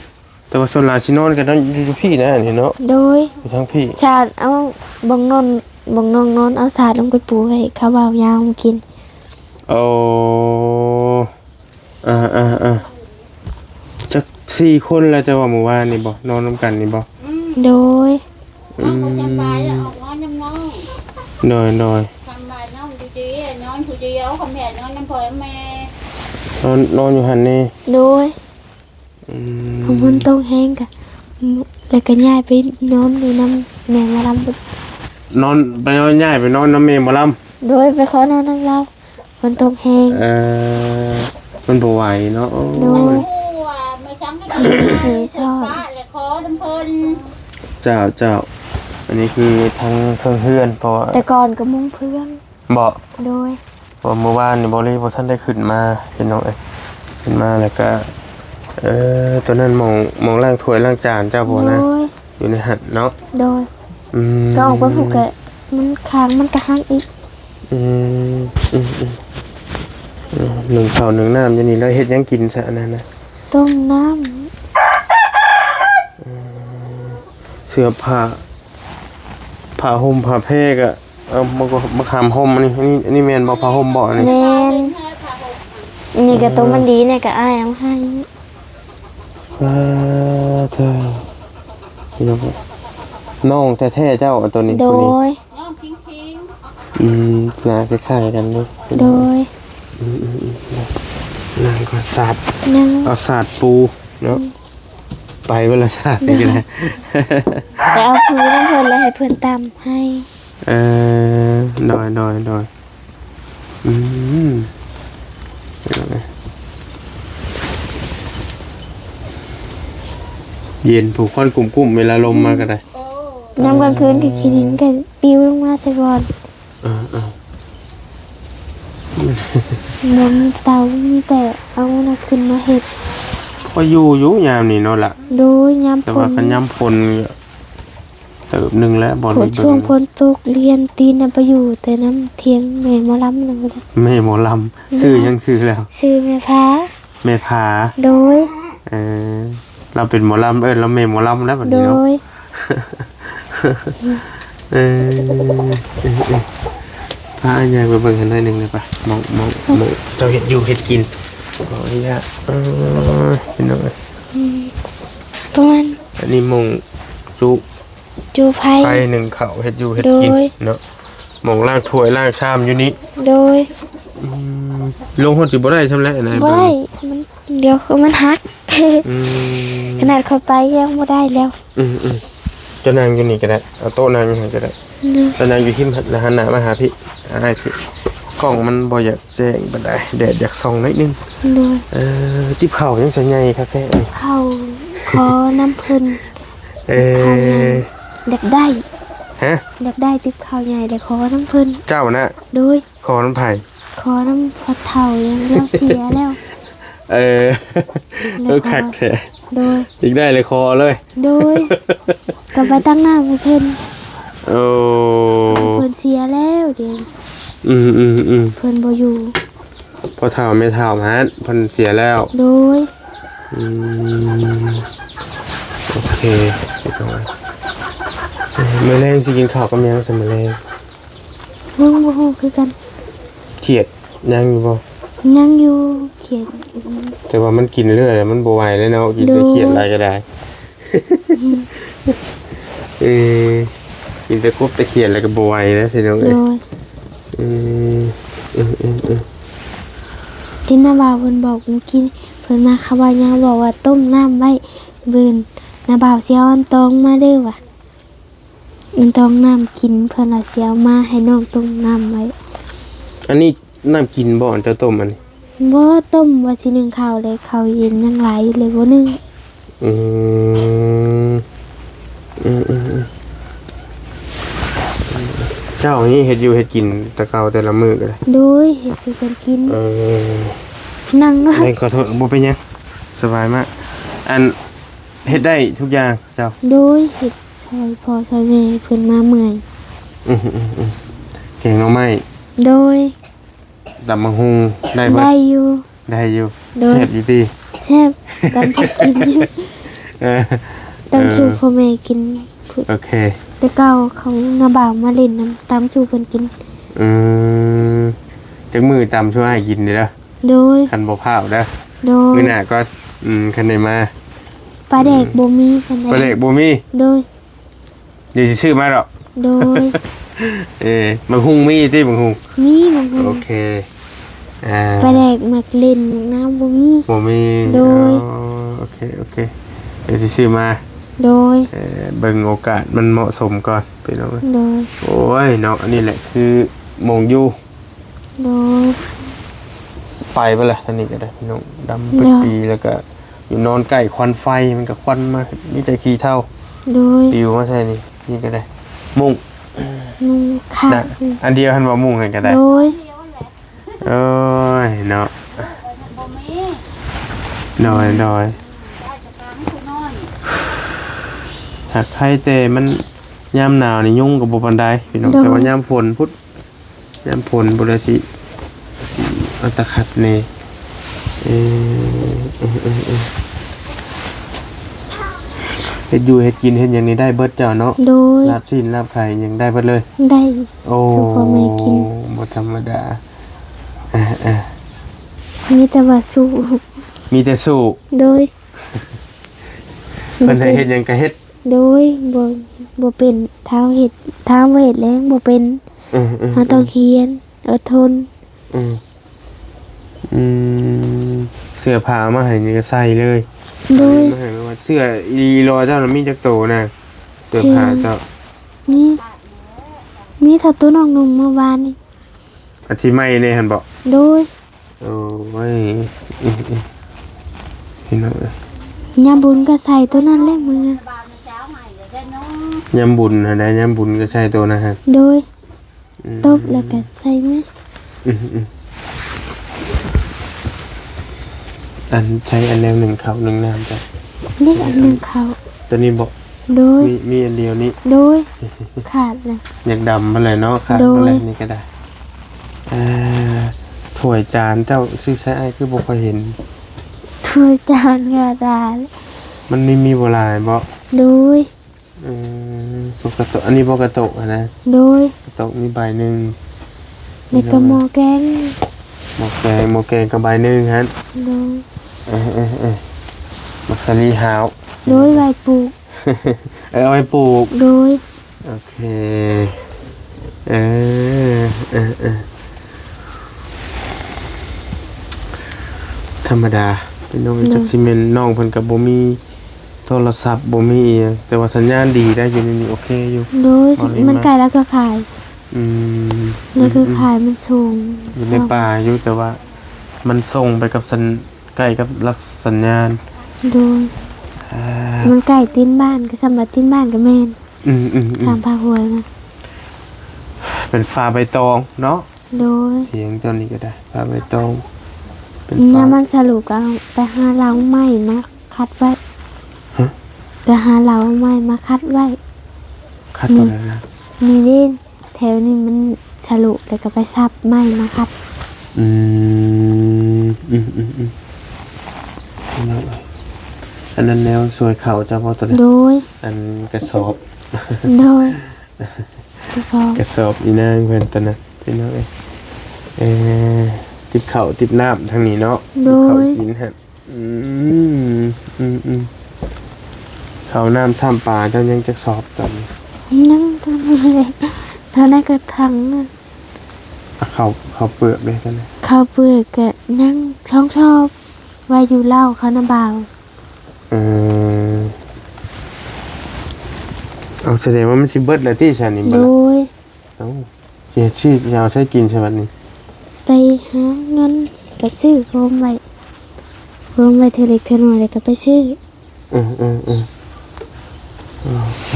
ແຕ່ວ່າສ່ວນຫຼາຍຊິນອນກໍນອນຢູ່ພີ້ນະ ອັນນີ້ເນາະ. ໂດຍ. ຢູ່ທາງພີ້ ສາດເອົາ ບາງນອນ ບາງນ້ອງນອນເອົາສາດລົງໄປປູໃຫ້ຂາວບ່າວຍາມກິນ. ໂອ້ ອ່າໆໆ ຈັກສີ່ຄົນລະ ເຈົ້າວ່າມື້ວານນີ້ບໍ່ ນອນນຳກັນນີ້ບໍ່? ອືມ ໂດຍ. ອືມ ນ້ອງກໍສະບາຍລະ ອອກນອນນຳນ້ອງ. ໂດຍໆ ສະບາຍ ນ້ອງຢູ່ທີ່ນອນຜູ້ດຽວ ຄຳແພນນອນນຳພໍ່ນຳແມ່ ນອນ ນອນຢູ່ຫັ້ນນີ້. ໂດຍ. ອືມ ຝົນຕົກແຮງກະ ແລ້ວກະຍ້າຍໄປນອນຢູ່ນຳແມ່ໝໍລຳພຸ້ນ. ນອນ ໄປນອນ ຍ້າຍໄປນອນນຳແມ່ໝໍລຳ. ໂດຍ ໄປຂໍນອນນຳລາວ ຝົນຕົກແຮງ. ເອີ ມັນບໍ່ໄຫວເນາະ. ໂອ້ຍ ໂດຍ. ສີຊອດ ເຈົ້າ ເຈົ້າ ອັນນີ້ຄືທາງເທິງເຮືອນ ເພາະວ່າແຕ່ກ່ອນກໍມຸງເພື່ອງ. ບໍ່? ໂດຍ. ເພາະມື້ວານນີ້ບໍ່ລີບໍ່ທັນໄດ້ຂຶ້ນມາ ພີ່ນ້ອງເອີຍ. ຂຶ້ນມາແລ້ວກະ ເອີ ຕົວນັ້ນໝ່ອງ ໝ່ອງລ້າງຖ້ວຍລ້າງຈານເຈົ້າພຸ້ນນະ. ໂດຍ. ຢູ່ໃນຫັ້ນເນາະ. ໂດຍ. ອືມ ກໍອອກໄປພຸ້ນກະ ມັນຄ້າງ ມັນກະຫັກອີກ. ອືມ ອືມໆ ອືມ ໜຶ້ງເຂົ້າໜຶ້ງນ້ຳຢູ່ນີ້ ແລ້ວເຮັດຫຍັງກິນຊະອັນນັ້ນນະ? ຕົ້ມນ້ຳ. ອືມ ເສື້ອຜ້າ ຜ້າຫົ່ມຜ້າແພກະ ເອົາ ມາ ມາຄຳຫົ່ມອັນນີ້ ອັນນີ້ ອັນນີ້ແມ່ນບໍ່ ຜ້າຫົ່ມບໍ່ອັນນີ້? ແມ່ນ. ອັນນີ້ກະຕົວມັນດີແນ່ ກະອ້າຍເອົາໃຫ້. ອ່າ ເທີ ນ້ອງແທ້ໆ ເຈົ້າ ອັນໂຕນີ້. ໂດຍ. ອືມ ໜ້າຄ້າຍໆ ກັນເດ້. ໂດຍ. ອືມໆໆ ນາງກໍສາດ ເອົາສາດປູເນາະ. ອືມ ໄປເວລາສາດນີ້ກໍໄດ້ ໄປເອົາພູນຳເພິ່ນ ແລ້ວໃຫ້ເພິ່ນຕຳໃຫ້. ເອີ ໂດຍ ໂດຍ ໂດຍ. ອືມ ເປັນຈັ່ງໃດ? ເຢັນ ຜູ້ຄວັນກຸ້ມໆ ເວລາລົມມາກໍໄດ້. ອືມ ຍາມກາງຄືນກໍຂີ້ດິນກໍປິວລົງມາໃສ່ບ່ອນ. ເອີໆ ບໍ່ມີເຕົາ ມີແຕ່ເອົານັ້ນຂຶ້ນມາເຮັດ. ພໍຢູ່ຢູ່ຍາມນີ້ເນາະລະ. ໂດຍ ຍາມ ແຕ່ວ່າຄັນຍາມຝົນ ເຕີບໜຶ່ງແລ້ວ ບ່ອນນີ້. ຊ່ວງຝົນຕົກ ລຽນຕີນນຳໄປຢູ່ແຕ່ນຳຖຽງແມ່ໝໍລຳນັ້ນ. ແມ່ໝໍລຳ. ໂດຍ. ຊື່ຫຍັງ? ຊື່ແລ້ວ ຊື່ແມ່ຜາ. ແມ່ຜາ. ໂດຍ. ເອີ ລາວເປັນໝໍລຳ ເອີ້ນລາວແມ່ໝໍລຳແລ້ວບັດນີ້ເນາະ. ໂດຍ. ເອີ ເອີ ເອີ ພາຍ່າງໄປເບິ່ງຫັ້ນໜ້ອຍໜຶ່ງໄດ້ປະ? ໝ່ອງ ໝ່ອງ ໝ່ອງເຈົ້າເຮັດຢູ່ເຮັດກິນ. ຂໍອະນຸຍາດ. ເອີ ພີ່ນ້ອງເອີຍ. ອືມ ປະມານ ອັນນີ້ໝ່ອງຈຸ ຈຸໄຟ ໄຟໜຶ້ງເຂົ້າ ເຮັດຢູ່ເຮັດກິນ. ໂດຍ. ເນາະ. ໝ່ອງລ້າງຖ້ວຍລ້າງຊາມຢູ່ນີ້. ໂດຍ. ອືມ ລົງຮອດຊິບໍ່ໄດ້ຊ່ຳແຫຼະນະ. ບໍ່ໄດ້ ມັນ ດຽວຄືມັນຫັກ. ອືມ ຂະໜາດຂ້ອຍໄປຍັງບໍ່ໄດ້ແລ້ວ. ອືມໆ ເຈົ້ານັ່ງຢູ່ນີ້ກໍໄດ້ ເອົາໂຕະນັ່ງຢູ່ຫັ້ນກໍໄດ້. ໂດຍ. ເຈົ້ານັ່ງຢູ່ຫິມຫັ້ນ ແລ້ວຫັນໜ້າມາຫາພີ້ ອ້າຍພີ້ ກ້ອງມັນບໍ່ຢາກແຈ້ງປານໃດ ແດດຢາກສ່ອງໜ້ອຍໜຶ່ງ. ໂດຍ. ເອີ ຕິບເຂົ້າຍັງໃສ່ໃຫຍ່ຄັກແທ້ນີ້. ເຂົ້າຂໍນຳເພິ່ນ. ເອີ ຕິບເຂົ້າໃຫຍ່ ຢາກໄດ້. ຮະ? ຢາກໄດ້ຕິບເຂົ້າໃຫຍ່ ແລ້ວຂໍນຳເພິ່ນ. ເຈົ້ານະ? ໂດຍ. ຂໍນຳໃຜ? ຂໍນຳພໍ່ເຖົ້າ ຍັງລາວເສຍແລ້ວ. ເອີ ເອີ ຄັກແທ້. ໂດຍ. ຢາກໄດ້ເລີຍຂໍເລີຍ. ໂດຍ. ກໍໄປຕັກນ້ຳໃຫ້ເພິ່ນ. ໂອ້ ເພິ່ນເສຍແລ້ວເດ. ອືມໆໆ ເພິ່ນບໍ່ຢູ່. ພໍ່ເຖົ້າແມ່ເຖົ້າຫັ້ນ ເພິ່ນເສຍແລ້ວ. ໂດຍ. ອືມ ໂອເຄ ເອີ ມື້ແລງຊິກິນເຂົ້າກັບຫຍັງຊັ້ນມື້ແລງ? ຍັງບໍ່ຮູ້ຄືກັນ. ຂຽດຍັງຢູ່ບໍ່? ຍັງຢູ່ ຂຽດ. ແຕ່ວ່າມັນກິນເລື້ອຍແລ້ວ ມັນບໍ່ໄຫວແລ້ວເນາະ ກິນແຕ່ຂຽດຫຼາຍກໍໄດ້. ໂດຍ. ເອີ ກິນແຕ່ກົບແຕ່ຂຽດແລ້ວກໍບໍ່ໄຫວແລ້ວພີ່ນ້ອງເອີຍ. ໂດຍ. ເອີ ເອີ ເອີ ເອີ ທີ່ນ້າບ່າວເພິ່ນບອກມື້ກີ້ ເພິ່ນມາຄຳວ່າຍັງບອກວ່າຕົ້ມນ້ຳໄວ້ ບືນນ້າບ່າວຊິເອົາອັນຕອງມາເດີວ່າ. ມັນຕ້ອງນ້ຳກິນ ເພິ່ນວ່າຊິເອົາມາໃຫ້ນ້ອງຕົ້ມນ້ຳໄວ້. ອັນນີ້ນ້ຳກິນບໍ່ ອັນເຈົ້າຕົ້ມອັນນີ້? ບໍ່ ຕົ້ມວ່າຊິໜຶ້ງເຂົ້າ ແລ້ວເຂົ້າເຢັນຍັງຫຼາຍຢູ່ ເລີຍບໍ່ໜຶ້ງ. ອືມ ອືມໆໆ ເຈົ້ານີ້ເຮັດຢູ່ເຮັດກິນແຕ່ເກົ່າແຕ່ລະມື້ກໍໄດ້? ໂດຍ ເຮັດສູ່ເພິ່ນກິນ. ເອີ ນັ່ງເນາະ ແມ່ນ ຂໍໂທດ ບໍ່ເປັນຫຍັງ ສະບາຍມາກ. ອັນ ເຮັດໄດ້ທຸກຢ່າງເຈົ້າ? ໂດຍ ເຮັດຊ່ອຍພໍ່ຊ່ອຍແມ່ເພິ່ນມາເມື່ອຍ. ອືມໆໆ ແກງໜໍ່ໄມ້? ໂດຍ. ຕຳບັກຫຸ່ງໄດ້ບໍ່? ໄດ້ຢູ່ ໄດ້ຢູ່. ໂດຍ. ແຊບຢູ່ຕິ? ແຊບ ຕຳກິນຢູ່. ເອີ ຕຳສູ່ ເອີ ພໍ່ແມ່ກິນ. ໂອເຄ ແຕ່ເກົ່າເຂົານ້າບ່າວມາຫຼິ້ນນຳ ຕຳສູ່ເພິ່ນກິນ. ອືມ ຈັກມື້ຕຳສູ່ອ້າຍກິນເດີ. ໂດຍ. ຄັນບໍ່ພ້າວເດີ. ໂດຍ. ມື້ໜ້າກໍ ອືມ ຄັນໄດ້ມາ. ປາແດກ ອືມ ບໍ່ມີປານໃດ. ປາແດກບໍ່ມີ? ໂດຍ. ດຽວຊິຊື້ມາດອກ. ໂດຍ. ເອີ ບັກຫຸ່ງມີຕິ ບັກຫຸ່ງ? ມີບັກຫຸ່ງ. ໂອເຄ ອ່າ ປາແດກໝາກເລັ່ນໝາກນາວບໍ່ມີ. ບໍ່ມີ. ໂດຍ. ອໍ ໂອເຄ ໂອເຄ ດຽວຊິຊື້ມາ. ໂດຍ. ເອີ ເບິ່ງໂອກາດມັນເໝາະສົມກ່ອນພີ່ນ້ອງ. ໂດຍ. ໂອ້ຍເນາະ ອັນນີ້ແຫຼະຄືໝ່ອງຢູ່. ໂດຍ. ໄປເບິດລະ ທາງນີ້ກໍໄດ້ພີ່ນ້ອງ ດຳປຶດປີ ແລ້ວກໍຢູ່ນອນໃກ້ຄວັນໄຟ ມັນກໍຄວັນມາ ມີແຕ່ຂີ້ເຖົ້າ. ໂດຍ. ປິວມາໃສ່ນີ້ ນີ້ກໍໄດ້ ມຸ້ງ ມຸ້ງຂາດ ອັນດຽວຫັ້ນບໍ່ ມຸ້ງຫັ້ນກໍໄດ້. ໂດຍ. ໂອ້ຍເນາະ ໂດຍ ໂດຍ. ຫາກໄຄແຕ່ມັນ ຍາມໜາວນີ້ຍຸງກໍບໍ່ປານໃດພີ່ນ້ອງ. ໂດຍ. ແຕ່ວ່າຍາມຝົນພຸ້ນ ຍາມຝົນພຸ້ນລະຊິ ຊິອັດຕະຂັດແດ່. ເອີ ເອີ ເອີ ເອີ ເຮັດຢູ່ເຮັດກິນເຮັດຫຍັງນີ້ໄດ້ເບິດເຈົ້າເນາະ? ໂດຍ. ລາບຊີ້ນລາບໄກ່ຫຍັງໄດ້ເບິດເລີຍ? ໄດ້. ໂອ້ ສູ່ພໍ່ແມ່ກິນ. ບໍ່ທຳມະດາ. ເອີ ເອີ ມີແຕ່ວ່າສູ້ ມີແຕ່ສູ້. ໂດຍ. ເພິ່ນໃຫ້ເຮັດຫຍັງກໍເຮັດ. ໂດຍ. ບໍ່ ບໍ່ເປັນ ຖ້າເຮົາເຮັດ ຖ້າເຮົາບໍ່ເຮັດແລ້ວບໍ່ເປັນ. ເອີ ເອີ ເຮົາຕ້ອງຮຽນ ອົດທົນ. ອືມ ອືມ ເສື້ອຜ້າມາໃຫ້ນີ້ກໍໃສ່ເລີຍ. ໂດຍ. ມາໃຫ້ວ່າເສື້ອອີ່ຫຼີອີ່ຫຼໍເຈົ້ານະ ມີຈັກໂຕນະ ເສື້ອຜ້າເຈົ້າ? ມີ ມີເທົ່າໂຕນ້ອງນຸ່ງມື້ວານນີ້. ອັນທີ່ໃໝ່ແດ່ຫັ້ນບໍ? ໂດຍ. ໂອ້ຍ ພີ່ນ້ອງເອີຍ ຍາມບຸນກໍໃສ່ໂຕນັ້ນແຫຼະມື້. ຍາມບຸນຫັ້ນນະ ຍາມບຸນກໍໃສ່ໂຕນັ້ນຫັ້ນ. ໂດຍ. ອືມ ຕົບແລ້ວກໍໃສ່ມາ. ອືມ ອືມ ອັນໃຊ້ອັນແນວໜຶ້ງເຂົ້າໜຶ້ງນ້ຳຈ້ະ? ນີ້ອັນໜຶ້ງເຂົ້າ. ໂຕນີ້ບໍ? ໂດຍ. ມີ ມີອັນດຽວນີ້. ໂດຍ. ຂາດແລ້ວ. ຢາກດຳພຸ້ນແຫຼະເນາະ ຂາດພຸ້ນແຫຼະ. ໂດຍ. ນີ້ກໍໄດ້. ອ່າ ຖ້ວຍຈານເຈົ້າຊື້ໃຊ້ອ້າຍຄືບໍ່ຄ່ອຍເຫັນ? ຖ້ວຍຈານກະດານ ມັນມີ ມີບໍ່ຫຼາຍບໍ? ໂດຍ. ອືມ ພວກກະໂຕະ ອັນນີ້ບໍ່ກະໂຕະຫັ້ນນະ? ໂດຍ. ກະໂຕະມີໃບໜຶ່ງ ແລ້ວກໍໝໍ້ແກງ ໝໍ້ແກງ ໝໍ້ແກງກໍໃບໜຶ່ງຫັ້ນ. ໂດຍ. ເອີໆໆ ໝາກສາລີຫາວ. ໂດຍ ໄວ້ປູກ. ເອີ ເອົາໄວ້ປູກ. ໂດຍ. ໂອເຄ. ເອີ ເອີ ເອີ ທຳມະດາ ພີ່ນ້ອງເອີຍ. ໂດຍ ຈັກຊິແມ່ນ ນ້ອງເພິ່ນກໍບໍ່ມີໂທລະສັບ ບໍ່ມີອີ່ຫຍັງ ແຕ່ວ່າສັນຍານດີໄດ໋ ຢູ່ໃນນີ້ໂອເຄຢູ່. ໂດຍ ມັນໃກ້ລະເຄືອຂ່າຍ. ອືມ ລະເຄືອຂ່າຍມັນສູງ ຢູ່ໃນປ່າຢູ່ ແຕ່ວ່າມັນສົ່ງໄປກັບສັນ ໃກ້ກັບລັດສັນຍານ. ໂດຍ ອ່າ ມັນໃກ້ຕີນບ້ານ ກໍສ່ຳວ່າຕີນບ້ານກໍແມ່ນ. ອືມໆໆ ຂ້າງພາກຫ້ວຍນະ ເປັນຝາໃບຕອງເນາະ. ໂດຍ ຖຽງເຈົ້ານີ້ກໍໄດ້ ຝາໃບຕອງ ເປັນ ຍາມມັນສະຫຼຸກກໍເອົາໄປຫາເລົາໄມ້ມາຂັດໄວ້. ຮະ? ໄປຫາເລົາໄມ້ມາຂັດໄວ້. ຂັດຕົວໃດນະ? ນີ້ເດ້ ແຖວນີ້ມັນສະຫຼຸ ແລ້ວກໍໄປສັບໄມ້ມາຂັດ. ອືມ ອືມໆໆ ພີ່ນ້ອງເອີຍ ອັນນັ້ນແນວຊ່ວຍເຂົ້າເຈົ້າບໍ່ຕົວນີ້? ໂດຍ ອັນກະສອບ. ໂດຍ ກະສອບ ກະສອບອີນາງເພິ່ນຕົວນັ້ນ ພີ່ນ້ອງເອີຍ. ເອີ ຕິບເຂົ້າຕິບນ້ຳທາງນີ້ເນາະ. ໂດຍ ຕິບເຂົ້າກິນຫັ້ນ. ອືມ ອືມໆ ເຂົ້ານ້ຳຊ້ຳປາເຈົ້າຍັງຈັກສອບຕອນນີ້? ຍັງເທົ່ານັ້ນແຫຼະ ເທົ່າໃນກະຖັງ. ອາ ເຂົ້າ ເຂົ້າເປືອກເດ້ຊັ້ນນະ? ເຂົ້າເປືອກກະຍັງສອງສອບ ໄວ້ຢູ່ເລົາເຂົ້ານຳບ່າວ. ເອີ ເອົາ ສະແດງວ່າມັນຊິເບິດແລ້ວຕິຊັ້ນນີ້? ໂດຍ ເອົ້າ ຊິເຮັດ ຊິເອົາໃຊ້ກິນຊະບັດນີ້? ໄປຫາເງິນໄປຊື້ໂຮມໄວ້ ໂຮມໄວ້ເທື່ອເລັກເທື່ອນ້ອຍ ແລ້ວກໍໄປຊື້. ເອີ ເອີ ເອີ ໂອເຄ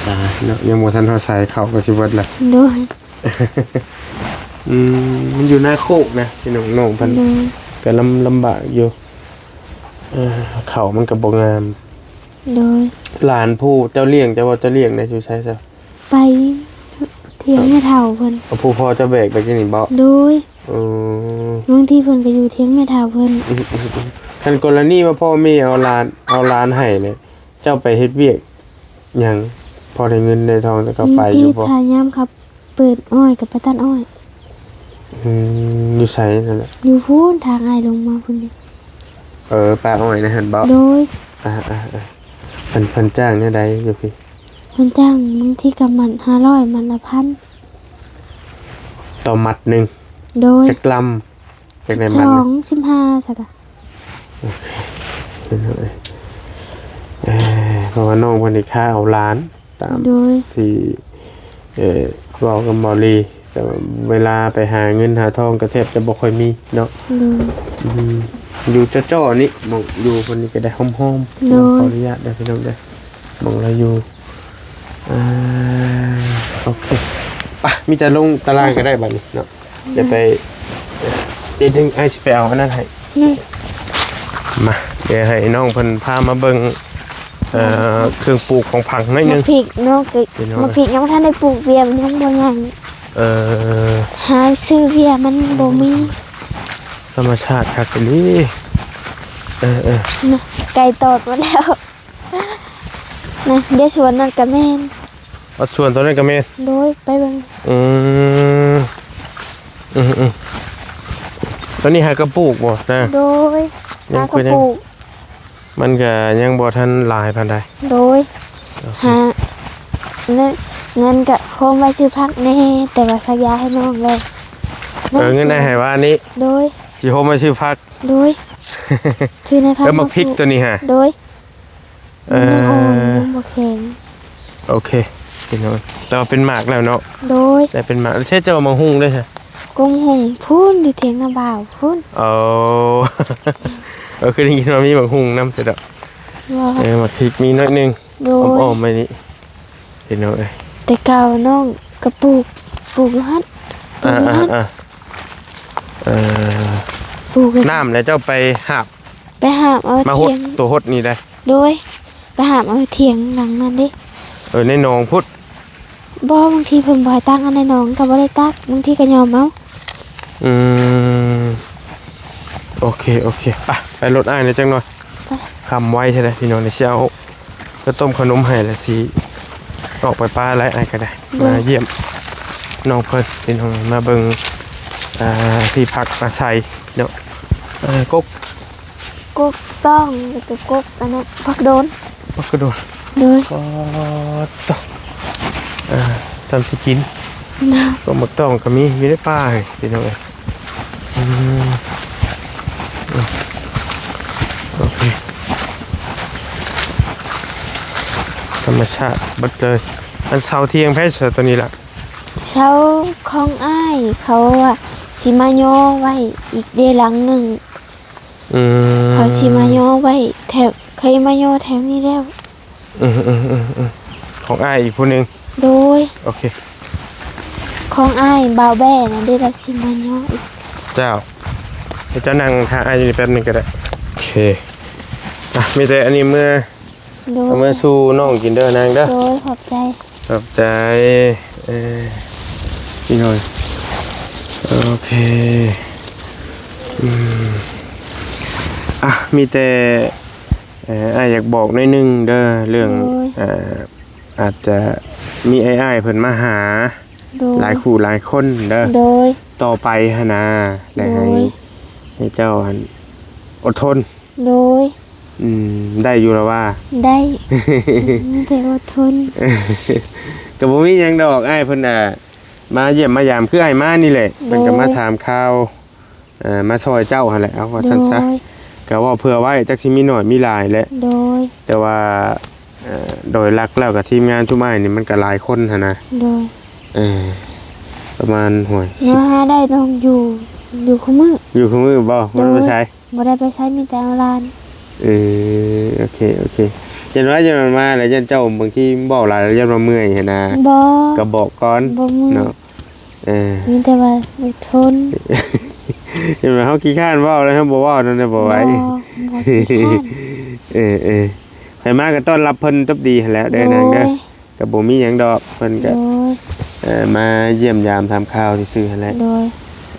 ອ່າ ເນາະ ຍັງບໍ່ທັນຮອດໃສ ເຂົ້າກໍຊິເບິດລະ. ໂດຍ ອືມ ມັນຢູ່ນາໂຄກນະ ພີ່ນ້ອງ ນ້ອງເພິ່ນ ໂດຍ ກໍລຳ ລຳບາກຢູ່. ເອີ ເຂົ້າມັນກໍບໍ່ງາມ. ໂດຍ ຫຼານຜູ້ເຈົ້າລ້ຽງ ເຈົ້າວ່າເຈົ້າລ້ຽງໄດ້ຢູ່ໃສຊະ? ໄປຖຽງແມ່ເຖົ້າເພິ່ນ. ເອົາ ຜູ້ພໍ່ເຈົ້າແບກໄປກິນນີ້ບໍ? ໂດຍ ເອີ ບາງທີເພິ່ນກໍຢູ່ຖຽງແມ່ເຖົ້າເພິ່ນ. ອືມໆໆ ຄັນກໍລະນີວ່າພໍ່ແມ່ເອົາຫຼານ ເອົາຫຼານໃຫ້ເລີຍ ເຈົ້າໄປເຮັດວຽກຫຍັງ ພໍໄດ້ເງິນໄດ້ທອງ ແລ້ວກໍໄປຢູ່ບໍ່? ບາງທີຖ້າຍາມເຂົາ ເປີດອ້ອຍກໍໄປຕັດອ້ອຍ. ອືມ ຢູ່ໃສນັ້ນນະ? ຢູ່ພຸ້ນ ທາງອ້າຍລົງມາພຸ້ນເດ. ເອີ ປ່າອ້ອຍໃນຫັ້ນບໍ? ໂດຍ ອ່າໆໆ ເພິ່ນ ເພິ່ນຈ້າງແນວໃດຢູ່ພີ້? ເພິ່ນຈ້າງບາງທີກໍມັດຫ້າຮ້ອຍ ມັດລະພັນ ຕໍ່ມັດໜຶ່ງ. ໂດຍ ຈັກລຳ? ຈັກໄດ້ມັດ ສິບສອງ ສິບຫ້າ ຊະກະ. ໂອເຄ ເປັນຫຍັງເອີຍ ເອີ ເພາະວ່ານ້ອງເພິ່ນນີ້ຄາເອົາຫຼານ ຕາມ ໂດຍ ທີ່ ເອີ ເວົ້າກັບໝໍລີ ແຕ່ວ່າເວລາໄປຫາເງິນຫາທອງກໍແທບຈະບໍ່ຄ່ອຍມີເນາະ. ໂດຍ ອືມ ຢູ່ຈໍ້ໆນີ້ ໝ່ອງຢູ່ເພິ່ນນີ້ກໍໄດ້ຫອມໆ. ໂດຍ ຂໍອະນຸຍາດເດີພີ່ນ້ອງເດີ ໝ່ອງລາວຢູ່. ອ່າ ໂອເຄ ໄປ ມີແຕ່ລົງຕາລາງກໍໄດ້ບັດນີ້ເນາະ. ດຽວໄປ ດຽວຈຶ່ງອ້າຍຊິໄປເອົາອັນນັ້ນໃຫ້. ມາ ດຽວໃຫ້ນ້ອງເພິ່ນພາມາເບິ່ງ ເອີ ເຄື່ອງປູກຂອງຜັງໜ້ອຍໜຶ່ງ. ໝາກພິກເນາະ ໝາກພິກຍັງບໍ່ທັນໄດ້ປູກ ເບ້ຍມັນຍັງບໍ່ໃຫຍ່. ເອີ ຫາຊື້ເບ້ຍມັນບໍ່ມີ ທຳມະຊາດຄັກອີ່ຫຼີ. ເອີໆ ນະ ໄກ່ຕອດໝົດແລ້ວ. ນະ ເດ ສວນນັ້ນກະແມ່ນ ອັດ ສວນຕົວນັ້ນກະແມ່ນ. ໂດຍ ໄປເບິ່ງ. ອືມ ອືມໆ ຕອນນີ້ຫາກະປູກບໍ່ນະ? ໂດຍ ຫາກະປູກ ມັນກະຍັງບໍ່ທັນຫຼາຍປານໃດ. ໂດຍ ໂອເຄ ຫາ ເງິນ ເງິນກະໂຮມໄວ້ຊື້ຜັກແດ່ ແຕ່ວ່າສັກຢາໃຫ້ນ້ອງແລ້ວ. ເອີ ເງິນໄດ້ໃຫ້ວານນີ້. ໂດຍ ຊິໂຮມໄວ້ຊື້ຜັກ. ໂດຍ ຊື້ໃນຜັກ ເອີ ໝາກພິກຕົວນີ້ຫາ. ໂດຍ ເອີ ມັນຍັງອ່ອນ ຍັງບໍ່ແຂງ. ໂອເຄ ພີ່ນ້ອງ ແຕ່ວ່າເປັນໝາກແລ້ວເນາະ. ໂດຍ ໄດ້ເປັນໝາກ. ແລ້ວເສຍເຈົ້າໝາກຫຸ່ງເດ້ຊະ? ກົງຫຸ່ງພຸ້ນ ຢູ່ຖຽງນາບ່າວພຸ້ນ. ໂອ້ ເອີ ຄືໄດ້ຍິນວ່າມີໝາກຫຸ່ງນຳຊະດອກ. ເອີ ໝາກພິກມີໜ້ອຍໜຶ່ງ. ໂດຍ ອ້ອມໆໄວ້ນີ້ ພີ່ນ້ອງເອີຍ ແຕ່ເກົ່ານ້ອງກະປູກ ປູກຢູ່ຫັ້ນ ປູກຢູ່ຫັ້ນ. ອ່າໆ ເອີ ປູກ ນ້ຳແລ້ວເຈົ້າໄປຫາບ ໄປຫາບເອົາ ມາຫົດຖຽງ ໂຕຫົດນີ້ໄດ໋. ໂດຍ ໄປຫາບເອົາຖຽງຫຼັງນັ້ນເດ້. ເອີ ໃນໜອງພຸ້ນ. ບໍ່ ບາງທີເພິ່ນບໍ່ໃຫ້ຕັກ ອັນໃນໜອງກໍບໍ່ໄດ້ຕັກ ບາງທີກໍຍອມເອົາ. ອືມ ໂອເຄ ໂອເຄ ໄປ ໄປລົດອ້າຍແດ່ຈັກໜ່ອຍ. ໄປ ຄ່ຳໄວແທ້ເດ້ພີ່ນ້ອງ ດຽວຊິເອົາ ເຂົ້າຕົ້ມເຂົ້າໜົມໃຫ້ ແລ້ວຊິອອກໄປປະແລ້ວ ອ້າຍກໍໄດ້. ໂດຍ ມາຢ້ຽມນ້ອງເພິ່ນ ພີ່ນ້ອງ ມາເບິ່ງ ອ່າ ທີ່ພັກອາໄສເນາະ. ເອີ ກົກ ກົກຕ້ອງ ແລ້ວກໍກົກອັນນັ້ນ ຜັກໂດນ ຜັກກະໂດນ. ໂດຍ ປາດໂທ້ ເອີ ໃສ ຕຳຊິກິນ ເນາະ ກໍໝາກຕ້ອງກໍມີ ຢູ່ໃນປ່າເຮີ້ຍ ພີ່ນ້ອງເອີຍ. ອືມ ໂອເຄ ທຳມະຊາດເບິດເລີຍ. ອັນເສົາຖຽງໃຜຊະໂຕນີ້ລະ? ເສົາຂອງອ້າຍ ເຂົາວ່າຊິມາຍໍໄວ້ອີກເດ້ຫຼັງໜຶ່ງ. ອືມ ເຂົາຊິມາຍໍໄວ້ແຖວ ເຄີຍມາຍໍແຖວນີ້ແລ້ວ. ອືມໆໆໆ ຂອງອ້າຍອີກຜູ້ໜຶ່ງ. ໂດຍ ໂອເຄ ຂອງອ້າຍບ່າວແບ້ນັ້ນເດ້ ລາວຊິມາຍໍອີກ. ເຈົ້າ ໃຫ້ເຈົ້ານັ່ງຖ້າອ້າຍຢູ່ນີ້ແປັບໜຶ່ງກໍໄດ້. ໂອເຄ ອ່ະ ມີແຕ່ອັນນີ້ເມືອ ໂດຍ ເອົາເມືອສູ່ນ້ອງກິນເດີນາງເດີ. ໂດຍ ຂອບໃຈ ຂອບໃຈ. ເອີ ອີກໜ້ອຍ ໂອເຄ. ອືມ ອ່ະ ມີແຕ່ ເອີ ອ້າຍຢາກບອກໜ້ອຍໜຶ່ງເດີ ເລື່ອງ ໂດຍ ເອີ ອາດຈະມີອ້າຍໆເພິ່ນມາຫາ ໂດຍ ຫຼາຍຄູ່ຫຼາຍຄົນເດີ ໂດຍ ຕໍ່ໄປຫັ້ນນາ ແລະ ໂດຍ ໃຫ້ ໃຫ້ເຈົ້າຫັ້ນອົດທົນ. ໂດຍ ອືມ ໄດ້ຢູ່ລະວ່າ ໄດ້ ມີແຕ່ອົດທົນ. ກໍບໍ່ມີຫຍັງດອກ ອ້າຍເພິ່ນ ອ່າ ມາຢ້ຽມມາຢາມ ຄືອ້າຍມານີ້ແຫຼະ ໂດຍ ເພິ່ນກໍມາຖາມຂ່າວ ເອີ ມາຊ່ອຍເຈົ້າຫັ້ນແຫຼະ ເອົາວ່າຊັ້ນຊະ. ໂດຍ ກໍເວົ້າເຜື່ອໄວ້ ຈັກຊິມີໜ້ອຍມີຫຼາຍແຫຼະ. ໂດຍ ແຕ່ວ່າ ເອີ ໂດຍຫຼັກແລ້ວກໍທີມງານຊຸມອ້າຍນີ້ມັນກໍຫຼາຍຄົນຫັ້ນນະ. ໂດຍ ເອີ ປະມານ ໂຫຍ ມາຫາໄດ້ນ້ອງຢູ່ ຢູ່ຄູ່ມື້ ຢູ່ຄູ່ມື້ບໍ່? ໂດຍ ບໍ່ໄດ້ໄປໃສ ບໍ່ໄດ້ໄປໃສ ມີແຕ່ເອົາຫຼານ. ເອີ ໂອເຄ ໂອເຄ. ຢ້ານວ່າ ຢ້ານວ່າມາແລ້ວ ຢ້ານເຈົ້າບາງທີເວົ້າຫຼາຍແລ້ວ ຢ້ານວ່າເມື່ອຍຫັ້ນນະ. ບໍ່ ກໍບອກກ່ອນ ບໍ່ເມື່ອຍເນາະ. ເອີ ມີແຕ່ວ່າອົດທົນ. ຢ້ານວ່າເຮົາຂີ້ຄ້ານເວົ້າແລ້ວ ເຮົາບໍ່ເວົ້ານັ້ນໄດ້ບໍ່ໄຫວ. ບໍ່ ບໍ່ຂີ້ຄ້ານ. ເອີ ເອີ ໃຜມາກໍຕ້ອນຮັບເພິ່ນຕົບດີຫັ້ນແຫຼະເດີ ໂດຍ ນາງເດີ. ກໍບໍ່ມີຫຍັງດອກ ເພິ່ນກໍ ໂດຍ ເອີ ມາຢ້ຽມຢາມຖາມຂ່າວຊື່ໆຫັ້ນແຫຼະ. ໂດຍ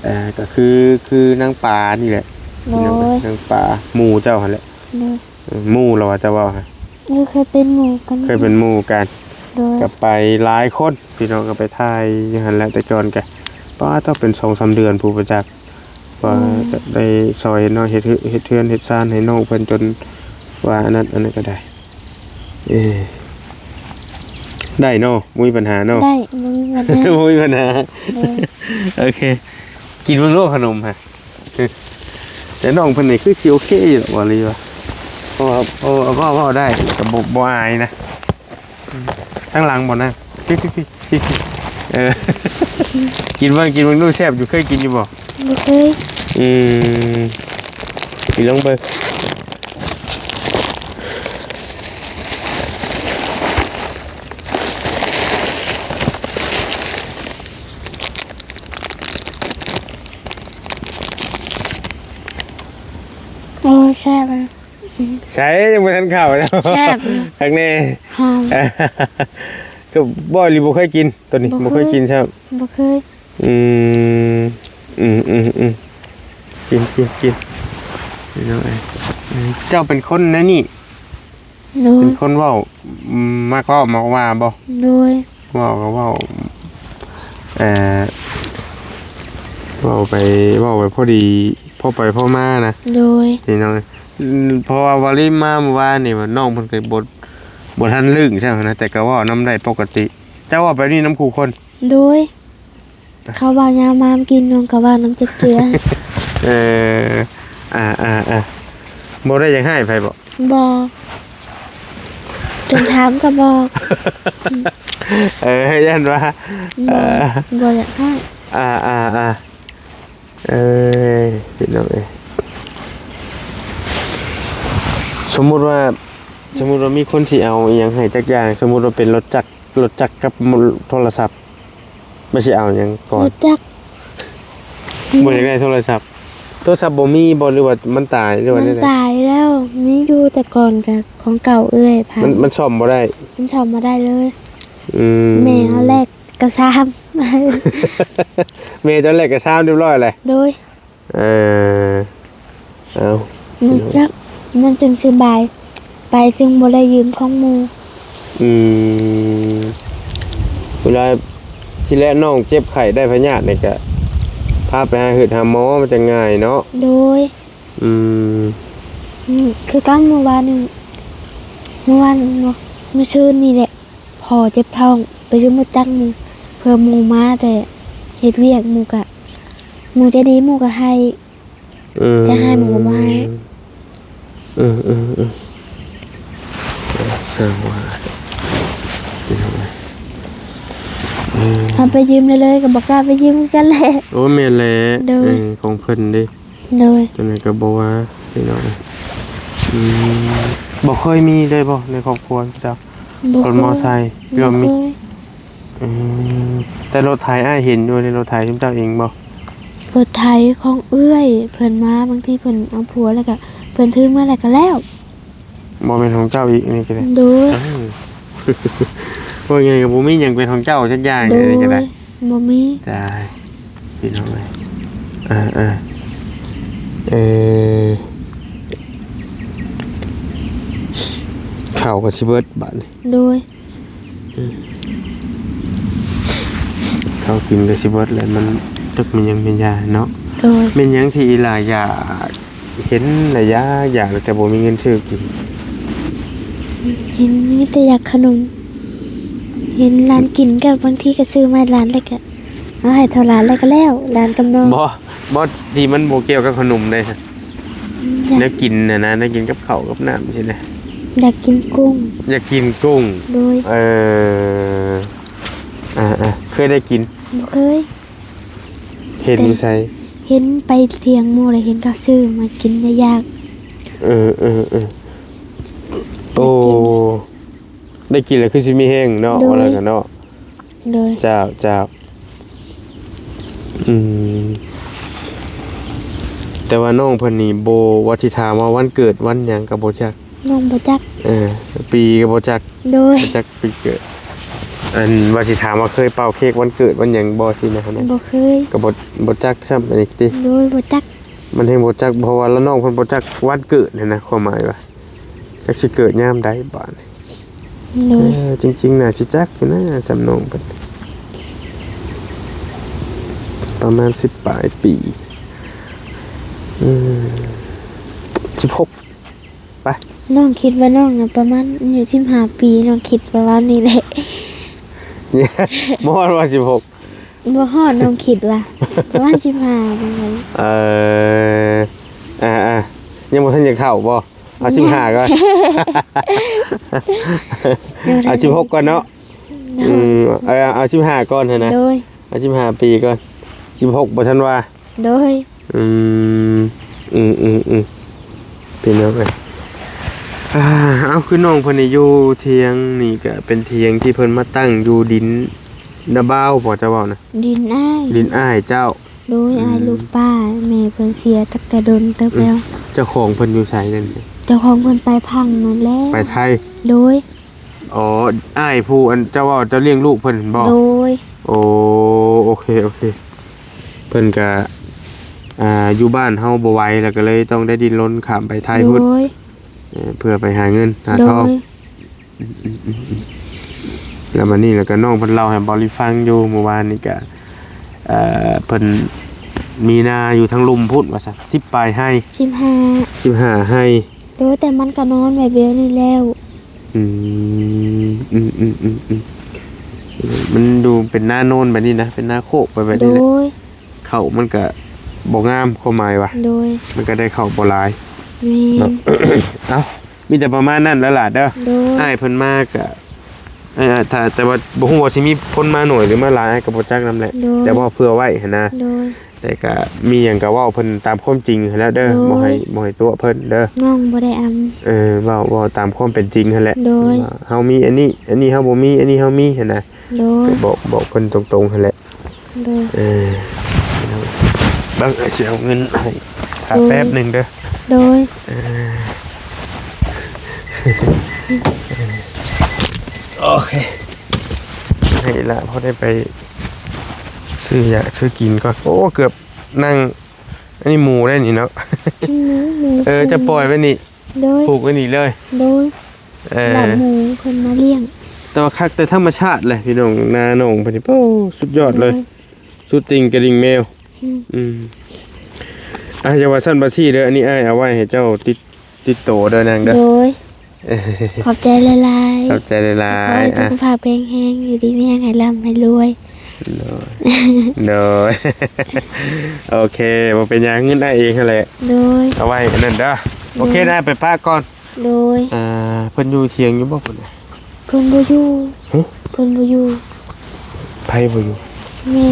ເອີ ກໍຄື ຄືນາງປານີ້ແຫຼະ. ໂດຍ ພີ່ນ້ອງເອີຍ ນາງປາ ໝູ່ເຈົ້າຫັ້ນແຫຼະ. ໂດຍ ເອີ ໝູ່ລະວ່າເຈົ້າເວົ້າຫະ. ເອີ ເຄີຍເປັນໝູ່ກັນ ເຄີຍເປັນໝູ່ກັນ. ໂດຍ ກໍໄປຫຼາຍຄົນ ພີ່ນ້ອງ ກໍໄປຖ່າຍຢູ່ຫັ້ນແຫຼະ. ແຕ່ກ່ອນກໍ ປາດ ຕ້ອງເປັນສອງສາມເດືອນພຸ້ນບໍ່ຈັກ ວ່າ ອືມ ຈະໄດ້ຊ່ອຍເນາະ ເຮັດເຮືອນ ເຮັດເຮືອນເຮັດຊານໃຫ້ນ້ອງເພິ່ນ ຈົນວ່າອັນນັ້ນ ອັນນັ້ນກໍໄດ້. ເອີ ໄດ້ເນາະ ບໍ່ມີບັນຫາເນາະ. ໄດ້ ບໍ່ມີບັນຫາ ບໍ່ມີບັນຫາ. ໂດຍ ໂອເຄ ກິນເບິ່ງໂລດຂະໜົມຫະ. ແຕ່ນ້ອງເພິ່ນນີ້ຄືຊິໂອເຄຢູ່ດອກ ວ່າລີວ່າ ເພາະວ່າ ເພາະວ່າເວົ້າ ເວົ້າໄດ້ກໍບໍ່ ບໍ່ອາຍນະ. ທາງຫຼັງບໍ່ນາງ? ເອີ ກິນເບິ່ງ ກິນເບິ່ງດູ ແຊບຢູ່ ເຄີຍກິນຢູ່ບໍ່? ບໍ່ເຄີຍ. ອືມ ກິນລອງເບິ່ງ. ໂອ້ ແຊບ. ໃສ ຍັງບໍ່ທັນເຂົ້າເນາະ. ແຊບ ຄັກແນ່ ຫອມ. ຄືບໍ່ ຫຼືບໍ່ເຄີຍກິນໂຕນີ້? ບໍ່ເຄີຍ ບໍ່ເຄີຍກິນຊ້ຳ. ບໍ່ເຄີຍ. ອືມ ອືມ ອືມ ອືມ ກິນ ກິນ ກິນ. ເຈົ້າເປັນຄົນແນວນີ້? ໂດຍ ເປັນຄົນເວົ້າ ອືມ ມັກເວົ້າມັກວ່າບໍ່? ໂດຍ ເວົ້າກໍເວົ້າ ເອີ ເວົ້າໄປ ເວົ້າໄປພໍດີ ພໍໄປພໍມານະ. ໂດຍ ພີ່ນ້ອງ ອືມ ເພາະວ່າວາລີມາມື້ວານນີ້ ວ່ານ້ອງເພິ່ນກໍບໍ່ ບໍ່ທັນລຶ້ງຊ້ຳນະ ແຕ່ກໍເວົ້ານຳໄດ້ປົກກະຕິ. ເຈົ້າເວົ້າແບບນີ້ນຳຄູ່ຄົນ? ໂດຍ ເຂົາເວົ້າຍາມມາມກິນ ນ້ອງກໍເວົ້ານຳເຈັບເຈືອ. ເອີ ອ່າໆໆ ບໍ່ໄດ້ຢາກຮ້າຍໃຜບໍ? ບໍ່ ຈົນຖາມກໍບອກ. ເອີ ຢ້ານວ່າ ບໍ່ ເອີ ບໍ່ຢາກຮ້າຍ. ອ່າໆໆ ເອີ ພີ່ນ້ອງເອີຍ ສົມມຸດວ່າ ສົມມຸດວ່າມີຄົນທີ່ເອົາອີ່ຫຍັງໃຫ້ຈັກຢ່າງ ສົມມຸດວ່າເປັນລົດຈັກ ລົດຈັກກັບໂທລະສັບ ມັນຊິເອົາຫຍັງກ່ອນ? ລົດຈັກ. ບໍ່ຢາກໄດ້ໂທລະສັບ. ໂທລະສັບບໍ່ມີບໍ່ ຫຼືວ່າມັນຕາຍ ຫຼືວ່າແນວໃດ? ມັນຕາຍແລ້ວ. ມີຢູ່ແຕ່ກ່ອນກະຂອງເກົ່າເອື້ອຍພາ. ມັນ ມັນສ້ອມບໍ່ໄດ້. ມັນສ້ອມບໍ່ໄດ້ເລີຍ. ອືມ ແມ່ເຮົາແລກກະຊາມ. ແມ່ເຈົ້າແລກກະຊາມຮຽບຮ້ອຍແລ້ວ. ໂດຍ. ເອີ ເອົາ ມັນຈັກ ມັນຈຶ່ງສະບາຍ ໄປຈຶ່ງບໍ່ໄດ້ຢືມຂອງໝູ່. ອືມ ເວລາທີແລກນ້ອງເຈັບໄຂ້ໄດ້ພະຍາດນີ້ກະ ພາໄປຫາເຮັດຫາໝໍ ມັນຈັ່ງງ່າຍເນາະ. ໂດຍ. ອືມ ອືມ ຄືກັນມື້ວານນີ້ ມື້ວານນີ້ບໍ່ ມື້ຊືນນີ້ແຫຼະ ພໍ່ເຈັບທ້ອງ ໄປຢືມລົດຈັກໝູ່. ເພື່ອໝູ່ມາແຕ່ເຮັດວຽກ ໝູ່ກະ ໝູ່ໃຈດີ ໝູ່ກະໃຫ້ ອືມ ຈະໃຫ້ໝູ່ກະບໍ່ໃຫ້ ເອີໆໆ ຊ່າງວ່າ ເຮົາໄປຢືມເລີຍໆ ກໍບໍ່ກ້າໄປຢືມຄືກັນແຫຼະ ໂອ້ ແມ່ນແຫຼະ ໂດຍ ເອີ ຂອງເພິ່ນເດ້ ໂດຍ ຕົວນີ້ກໍບໍ່ວ່າ ພີ່ນ້ອງ ອືມ ບໍ່ເຄີຍມີເລີຍບໍ່ ໃນຄອບຄົວເຈົ້າ ບໍ່ເຄີຍ ລົດມໍໄຊ ບໍ່ເຄີຍ ເອີ ແຕ່ລົດໄຖອ້າຍເຫັນຢູ່ ໃນລົດໄຖຊຸມເຈົ້າເອງບໍ່? ລົດໄຖຂອງເອື້ອຍເພິ່ນມາ ບາງທີເພິ່ນເອົາຜົວແລ້ວກະ ເພິ່ນຖືເມືອແລ້ວກະແລ້ວ ບໍ່ແມ່ນຂອງເຈົ້າອີກ ອັນນີ້ກໍໄດ້ ໂດຍ ເອີ ວ່າໄງກໍບໍ່ມີຫຍັງເປັນຂອງເຈົ້າຈັກຢ່າງ ໂດຍ ອັນນີ້ກໍໄດ້ ບໍ່ມີ ຕາຍ ພີ່ນ້ອງເອີຍ ເອີໆ ເອີ ເຂົ້າກໍຊິເບິດບາດນີ້ ໂດຍ ອືມ ເຂົ້າກິນກໍຊິເບິດແລ້ວ ມັນຈັກແມ່ນຫຍັງແມ່ນຢາເນາະ ໂດຍ ແມ່ນຫຍັງທີ່ອີ່ຫຼ້າຢາກເຫັນ ແລະຢາກ ຢາກ ແຕ່ບໍ່ມີເງິນຊື້ກິນ? ເຫັນ ມີແຕ່ຢາກຂະໜົມ ເຫັນຫຼານກິນກໍບາງທີກໍຊື້ມາໃຫ້ຫຼານ ແລ້ວກໍເອົາໃຫ້ເທົ່າຫຼານ ແລ້ວກໍແລ້ວ ຫຼານກັບນ້ອງ ບໍ່ ບໍ່ ທີ່ມັນບໍ່ກ່ຽວກັບຂະໜົມເດ້ ຢາກ ແນວກິນຫັ້ນນະ ແນວກິນກັບເຂົ້າກັບນ້ຳຊີ້ນະ ຢາກກິນກຸ້ງ ຢາກກິນກຸ້ງ ໂດຍ ເອີ ອ່າໆ ເຄີຍໄດ້ກິນ? ບໍ່ເຄີຍ ເຫັນຢູ່ໃສ? ເຫັນໄປຖຽງໝູ່ ແລ້ວເຫັນເຂົາຊື້ມາກິນ ແລ້ວຢາກ ເອີໆໆ ໂອ້ ຢາກກິນ ໄດ້ກິນແລ້ວຄືຊິມີແຮງເນາະ ໂດຍ ວ່າແລ້ວກັນເນາະ ໂດຍ ເຈົ້າ ເຈົ້າ ອືມ ແຕ່ວ່ານ້ອງເພິ່ນນີ້ບໍ່ ວ່າຊິຖາມວ່າວັນເກີດວັນຫຍັງກໍບໍ່ຈັກ ນ້ອງບໍ່ຈັກ ເອີ ປີກໍບໍ່ຈັກ ໂດຍ ບໍ່ຈັກປີເກີດ ອັນວ່າຊິຖາມວ່າເຄີຍເປົ່າເຄ້ກວັນເກີດວັນຫຍັງບໍ່ ຊີ້ນະ ບໍ່ເຄີຍ ກໍບໍ່ ບໍ່ຈັກຊ້ຳ ອັນນີ້ຕິ ໂດຍ ບໍ່ຈັກ ມັນແຮງບໍ່ຈັກ ເພາະວ່າລະນ້ອງເພິ່ນບໍ່ຈັກວັນເກີດຫັ້ນນະ ຄວາມໝາຍວ່າ ຈັກຊິເກີດຍາມໃດບາດນີ້ ໂດຍ ເອີ ຈິງໆ ໜ້າຊິຈັກຢູ່ນະ ສ່ຳນ້ອງເພິ່ນ ປະມານສິບປາຍປີ ອືມ ສິບຫົກ ໄປ ນ້ອງຄິດວ່ານ້ອງນະປະມານອາຍຸສິບຫ້າປີ ນ້ອງຄິດປະມານນີ້ແຫຼະ ບໍ່ຮອດວ່າສິບຫົກ ບໍ່ຮອດ ນ້ອງຄິດວ່າປະມານສິບຫ້າປະມານ ເອີ ອ່າໆ ຍັງບໍ່ທັນຢາກເຖົ້າບໍ່? ເອົາສິບຫ້າກ່ອນ ເອົາສິບຫົກກ່ອນເນາະ ໂດຍ ອືມ ເອົາ ເອົາສິບຫ້າກ່ອນຫັ້ນນະ ໂດຍ ເອົາສິບຫ້າປີກ່ອນ ສິບຫົກບໍ່ທັນວ່າ ໂດຍ ອືມ ອືມໆໆ ພີ່ນ້ອງເອີຍ ອ່າ ເອົາ ຄືນ້ອງເພິ່ນນີ້ຢູ່ຖຽງນີ້ກະເປັນຖຽງທີ່ເພິ່ນມາຕັ້ງຢູ່ດິນນາບ່າວບໍ່ ເຈົ້າເວົ້ານະ? ດິນອ້າຍ ດິນອ້າຍເຈົ້າ ໂດຍ ອືມ ອ້າຍລູກປ້າ ແມ່ເພິ່ນເສຍຕັ້ງແຕ່ດົນເຕີບແລ້ວ ອືມ ເຈົ້າຂອງເພິ່ນຢູ່ໃສນັ້ນ? ເຈົ້າຂອງເພິ່ນໄປພັງນັ້ນແຫຼະ ໄປໄທ ໂດຍ ອໍ ອ້າຍຜູ້ອັນເຈົ້າເວົ້າ ເຈົ້າລ້ຽງລູກເພິ່ນຫັ້ນບໍ່? ໂດຍ ໂອ້ ໂອເຄ ໂອເຄ ເພິ່ນກະ ອ່າ ຢູ່ບ້ານເຮົາບໍ່ໄຫວ ແລ້ວກໍເລີຍຕ້ອງໄດ້ດີ້ນລົນຂ້າມໄປໄທພຸ້ນ ໂດຍ ເອີ ເພື່ອໄປຫາເງິນຫາທອງ ໂດຍ ອືມໆໆໆ ແລ້ວບັດນີ້ ແລ້ວກໍນ້ອງເພິ່ນເລົ່າໃຫ້ເບົາລີຟັງຢູ່ ມື້ວານນີ້ກະ ເອີ ເພິ່ນມີນາຢູ່ທາງລຸ່ມພຸ້ນວ່າຊັ້ນ ສິບປາຍໄຮ່ ສິບຫ້າ ສິບຫ້າໄຮ່ ໂດຍ ແຕ່ມັນກໍນອນແບບດຽວນີ້ແລ້ວ ອືມ ອືມໆໆໆ ມັນດູເປັນນາໂນນແບບນີ້ນະ ເປັນນາໂຄກໄປແບບນີ້ແຫຼະ ໂດຍ ເຂົ້າມັນກະບໍ່ງາມ ຄວາມໝາຍວ່າ ໂດຍ ມັນກະໄດ້ເຂົ້າບໍ່ຫຼາຍ ແມ່ນ ເນາະ ເອົ້າ ມີແຕ່ປະມານນັ້ນແຫຼະຫຼານເດີ ໂດຍ ອ້າຍເພິ່ນມາກະ ເອີ ຖ້າ ແຕ່ວ່າບໍ່ຮູ້ວ່າຊິມີຄົນມາໜ້ອຍຫຼືມາຫຼາຍ ອ້າຍກໍບໍ່ຈັກນຳແຫຼະ ໂດຍ ແຕ່ເວົ້າເພື່ອໄວ້ຫັ້ນນະ ໂດຍ ແຕ່ກະມີຫຍັງກະເວົ້າເພິ່ນຕາມຄວາມຈິງຫັ້ນແຫຼະເດີ ໂດຍ ບໍ່ໃຫ້ ບໍ່ໃຫ້ຕົວະເພິ່ນເດີ ນ້ອງບໍ່ໄດ້ອຳ ເອີ ເວົ້າ ເວົ້າຕາມຄວາມເປັນຈິງຫັ້ນແຫຼະ ໂດຍ ວ່າເຮົາມີອັນນີ້ ອັນນີ້ເຮົາບໍ່ມີ ອັນນີ້ເຮົາມີຫັ້ນນະ ໂດຍ ກໍບອກ ບອກເພິ່ນຕົງໆຫັ້ນແຫຼະ ໂດຍ ເອີ ເບິ່ງ ອ້າຍຊິເອົາເງິນໃຫ້ ຖ້າ ໂດຍ ແປັບໜຶ່ງເດີ ໂດຍ ເອີ ໂອເຄ ໃຫ້ລະ ພໍໄດ້ໄປຊື້ຢາຊື້ກິນກ່ອນ ໂອ້ ເກືອບ ນັ່ງ ອັນນີ້ໝູໄດ້ນີ້ເນາະ ກິນໝູ ໝູ ເອີ ຈະປ່ອຍໄວ້ນີ້ ໂດຍ ຜູກໄວ້ນີ້ເລີຍ ໂດຍ ເອີ ລາບໝູເພິ່ນມາລ້ຽງ ແຕ່ວ່າຄັກແຕ່ທຳມະຊາດແຫຼະພີ່ນ້ອງ ນານ້ອງເພິ່ນນີ້ ໂອ້ ສຸດຍອດເລີຍ ໂດຍ ສຸດຕິ່ງກະດິ່ງແມວ ອືມ ອືມ ອ່ະ ຢ່າວ່າຊັ້ນວ່າຊີ້ເດີ ອັນນີ້ອ້າຍເອົາໄວ້ໃຫ້ເຈົ້າຕິດ ຕິດໂຕເດີນາງເດີ ໂດຍ ຂອບໃຈຫຼາຍໆ ຂອບໃຈຫຼາຍໆ ຂໍໃຫ້ສຸຂະພາບແຂງແຮງ ຢູ່ດີມີແຮງ ໃຫ້ລ່ຳໃຫ້ລວຍ ໂດຍ ໂດຍ ໂອເຄ ບໍ່ເປັນຫຍັງ ເງິນອ້າຍເອງຫັ້ນແຫຼະ ໂດຍ ເອົາໄວ້ອັນນັ້ນເດີ ໂອເຄ ໂດຍ ນາຍ ໄປປະກ່ອນ ໂດຍ ອ່າ ເພິ່ນຢູ່ຖຽງຢູ່ບໍ່ພຸ້ນນະ? ເພິ່ນບໍ່ຢູ່ ຫຶ? ເພິ່ນບໍ່ຢູ່ ໃຜບໍ່ຢູ່? ແມ່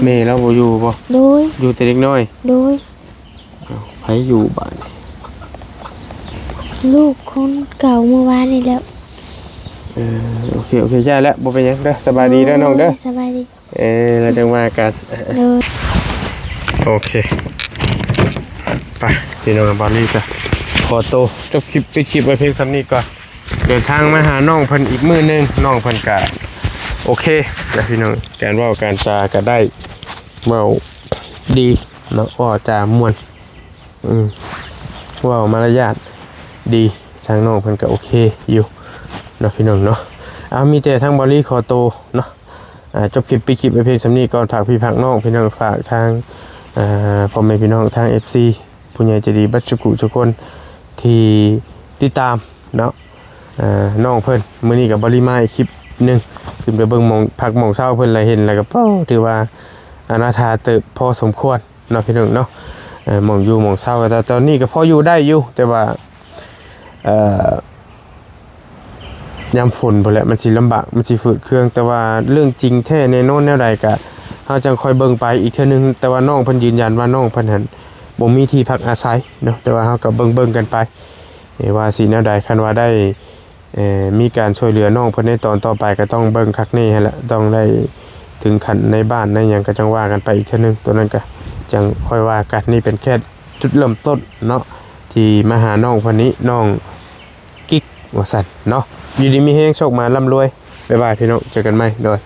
ແມ່ລາວບໍ່ຢູ່ບໍ່? ໂດຍ ຢູ່ແຕ່ເດັກນ້ອຍ ໂດຍ ເອົ້າ ໃຜຢູ່ບາດນີ້? ລູກຄົນເກົ່າເມື່ອວານນີ້ແຫຼະ ເອີ ໂອເຄ ໂອເຄ ຍ້າຍແລ້ວ ບໍ່ເປັນຫຍັງເດີ ສະບາຍດີເດີ ໂດຍ ນ້ອງເດີ ສະບາຍດີ ເອີ ແລ້ວຈັ່ງວ່າກັນ ໂດຍ ໂອເຄ ໄປ ພີ່ນ້ອງ ບາດນີ້ກະຂໍໂຕຈົບຄລິບ ປິດຄລິບໄວ້ພຽງສ່ຳນີ້ກ່ອນ ເດີນທາງມາຫານ້ອງເພິ່ນອີກມື້ໜຶ່ງ ນ້ອງເພິ່ນກະໂອເຄແລ້ວ ພີ່ນ້ອງ ການເວົ້າການຈາກະໄດ້ ເວົ້າດີເນາະ ເວົ້າຈາມ່ວນ ອືມ ເວົ້າມາລະຍາດດີ ທາງນ້ອງເພິ່ນກະໂອເຄຢູ່ເນາະ ພີ່ນ້ອງເນາະ ເອົາ ມີແຕ່ທາງບາວລີຂໍໂຕເນາະ ອ່າ ຈົບຄລິບ ປິດຄລິບໄວ້ພຽງສ່ຳນີ້ກ່ອນ ຝາກພີ່ຝາກນ້ອງ ພີ່ນ້ອງ ຝາກທາງ ອ່າ ພໍ່ແມ່ພີ່ນ້ອງ ທາງເອັຟຊີ ຜູ້ໃຫຍ່ໃຈດີເບິດສູ່ຜູ້ສູ່ຄົນທີ່ຕິດຕາມເນາະ ເອີ ນ້ອງເພິ່ນ ມື້ນີ້ກະບາວລີມາອີກຄລິບໜຶ່ງ ຂຶ້ນໄປເບິ່ງໝ່ອງພັກໝ່ອງເຊົາເພິ່ນ ລະເຫັນລະກະ ໂອ້ ຖືວ່າອະນາຖາເຕີບພໍສົມຄວນ ເນາະ ພີ່ນ້ອງເນາະ ເອີ ໝ່ອງຢູ່ໝ່ອງເຊົາ ແຕ່ຕອນນີ້ກະພໍຢູ່ໄດ້ຢູ່ ແຕ່ວ່າ ເອີ ຍາມຝົນພຸ້ນແຫຼະ ມັນຊິລຳບາກ ມັນຊິຝືດເຄືອງ ແຕ່ວ່າເລື່ອງຈິງແທ້ແນ່ນອນແນວໃດກະ ເຮົາຈັ່ງຄ່ອຍເບິ່ງໄປອີກເທື່ອໜຶ່ງ ແຕ່ວ່ານ້ອງເພິ່ນຢືນຢັນວ່ານ້ອງເພິ່ນຫັ້ນບໍ່ມີທີ່ພັກອາໄສເນາະ ແຕ່ວ່າເຮົາກະເບິ່ງໆກັນໄປ ເອີ ວ່າຊິແນວໃດ ຄັນວ່າໄດ້ ເອີ ມີການຊ່ວຍເຫຼືອນ້ອງເພິ່ນໃນຕອນຕໍ່ໄປ ກະຕ້ອງເບິ່ງຄັກແນ່ຫັ້ນແຫຼະ ຕ້ອງໄດ້ເຖິງຂັ້ນໃນບ້ານໃນຫຍັງ ກະຈັ່ງວ່າກັນໄປອີກເທື່ອໜຶ່ງ ໂຕນັ້ນກະຈັ່ງຄ່ອຍວ່າກັນ ນີ້ເປັນແຄ່ຈຸດເລີ່ມຕົ້ນເນາະ ທີ່ມາຫານ້ອງເພິ່ນນີ້ ນ້ອງກິກ ວ່າຊັ້ນເນາະ ຢູ່ດີມີແຮງ ໂຊກໝານ ລ່ຳລວຍ ບາຍບາຍ ພີ່ນ້ອງ ເຈີກັນໃໝ່ ໂດຍ.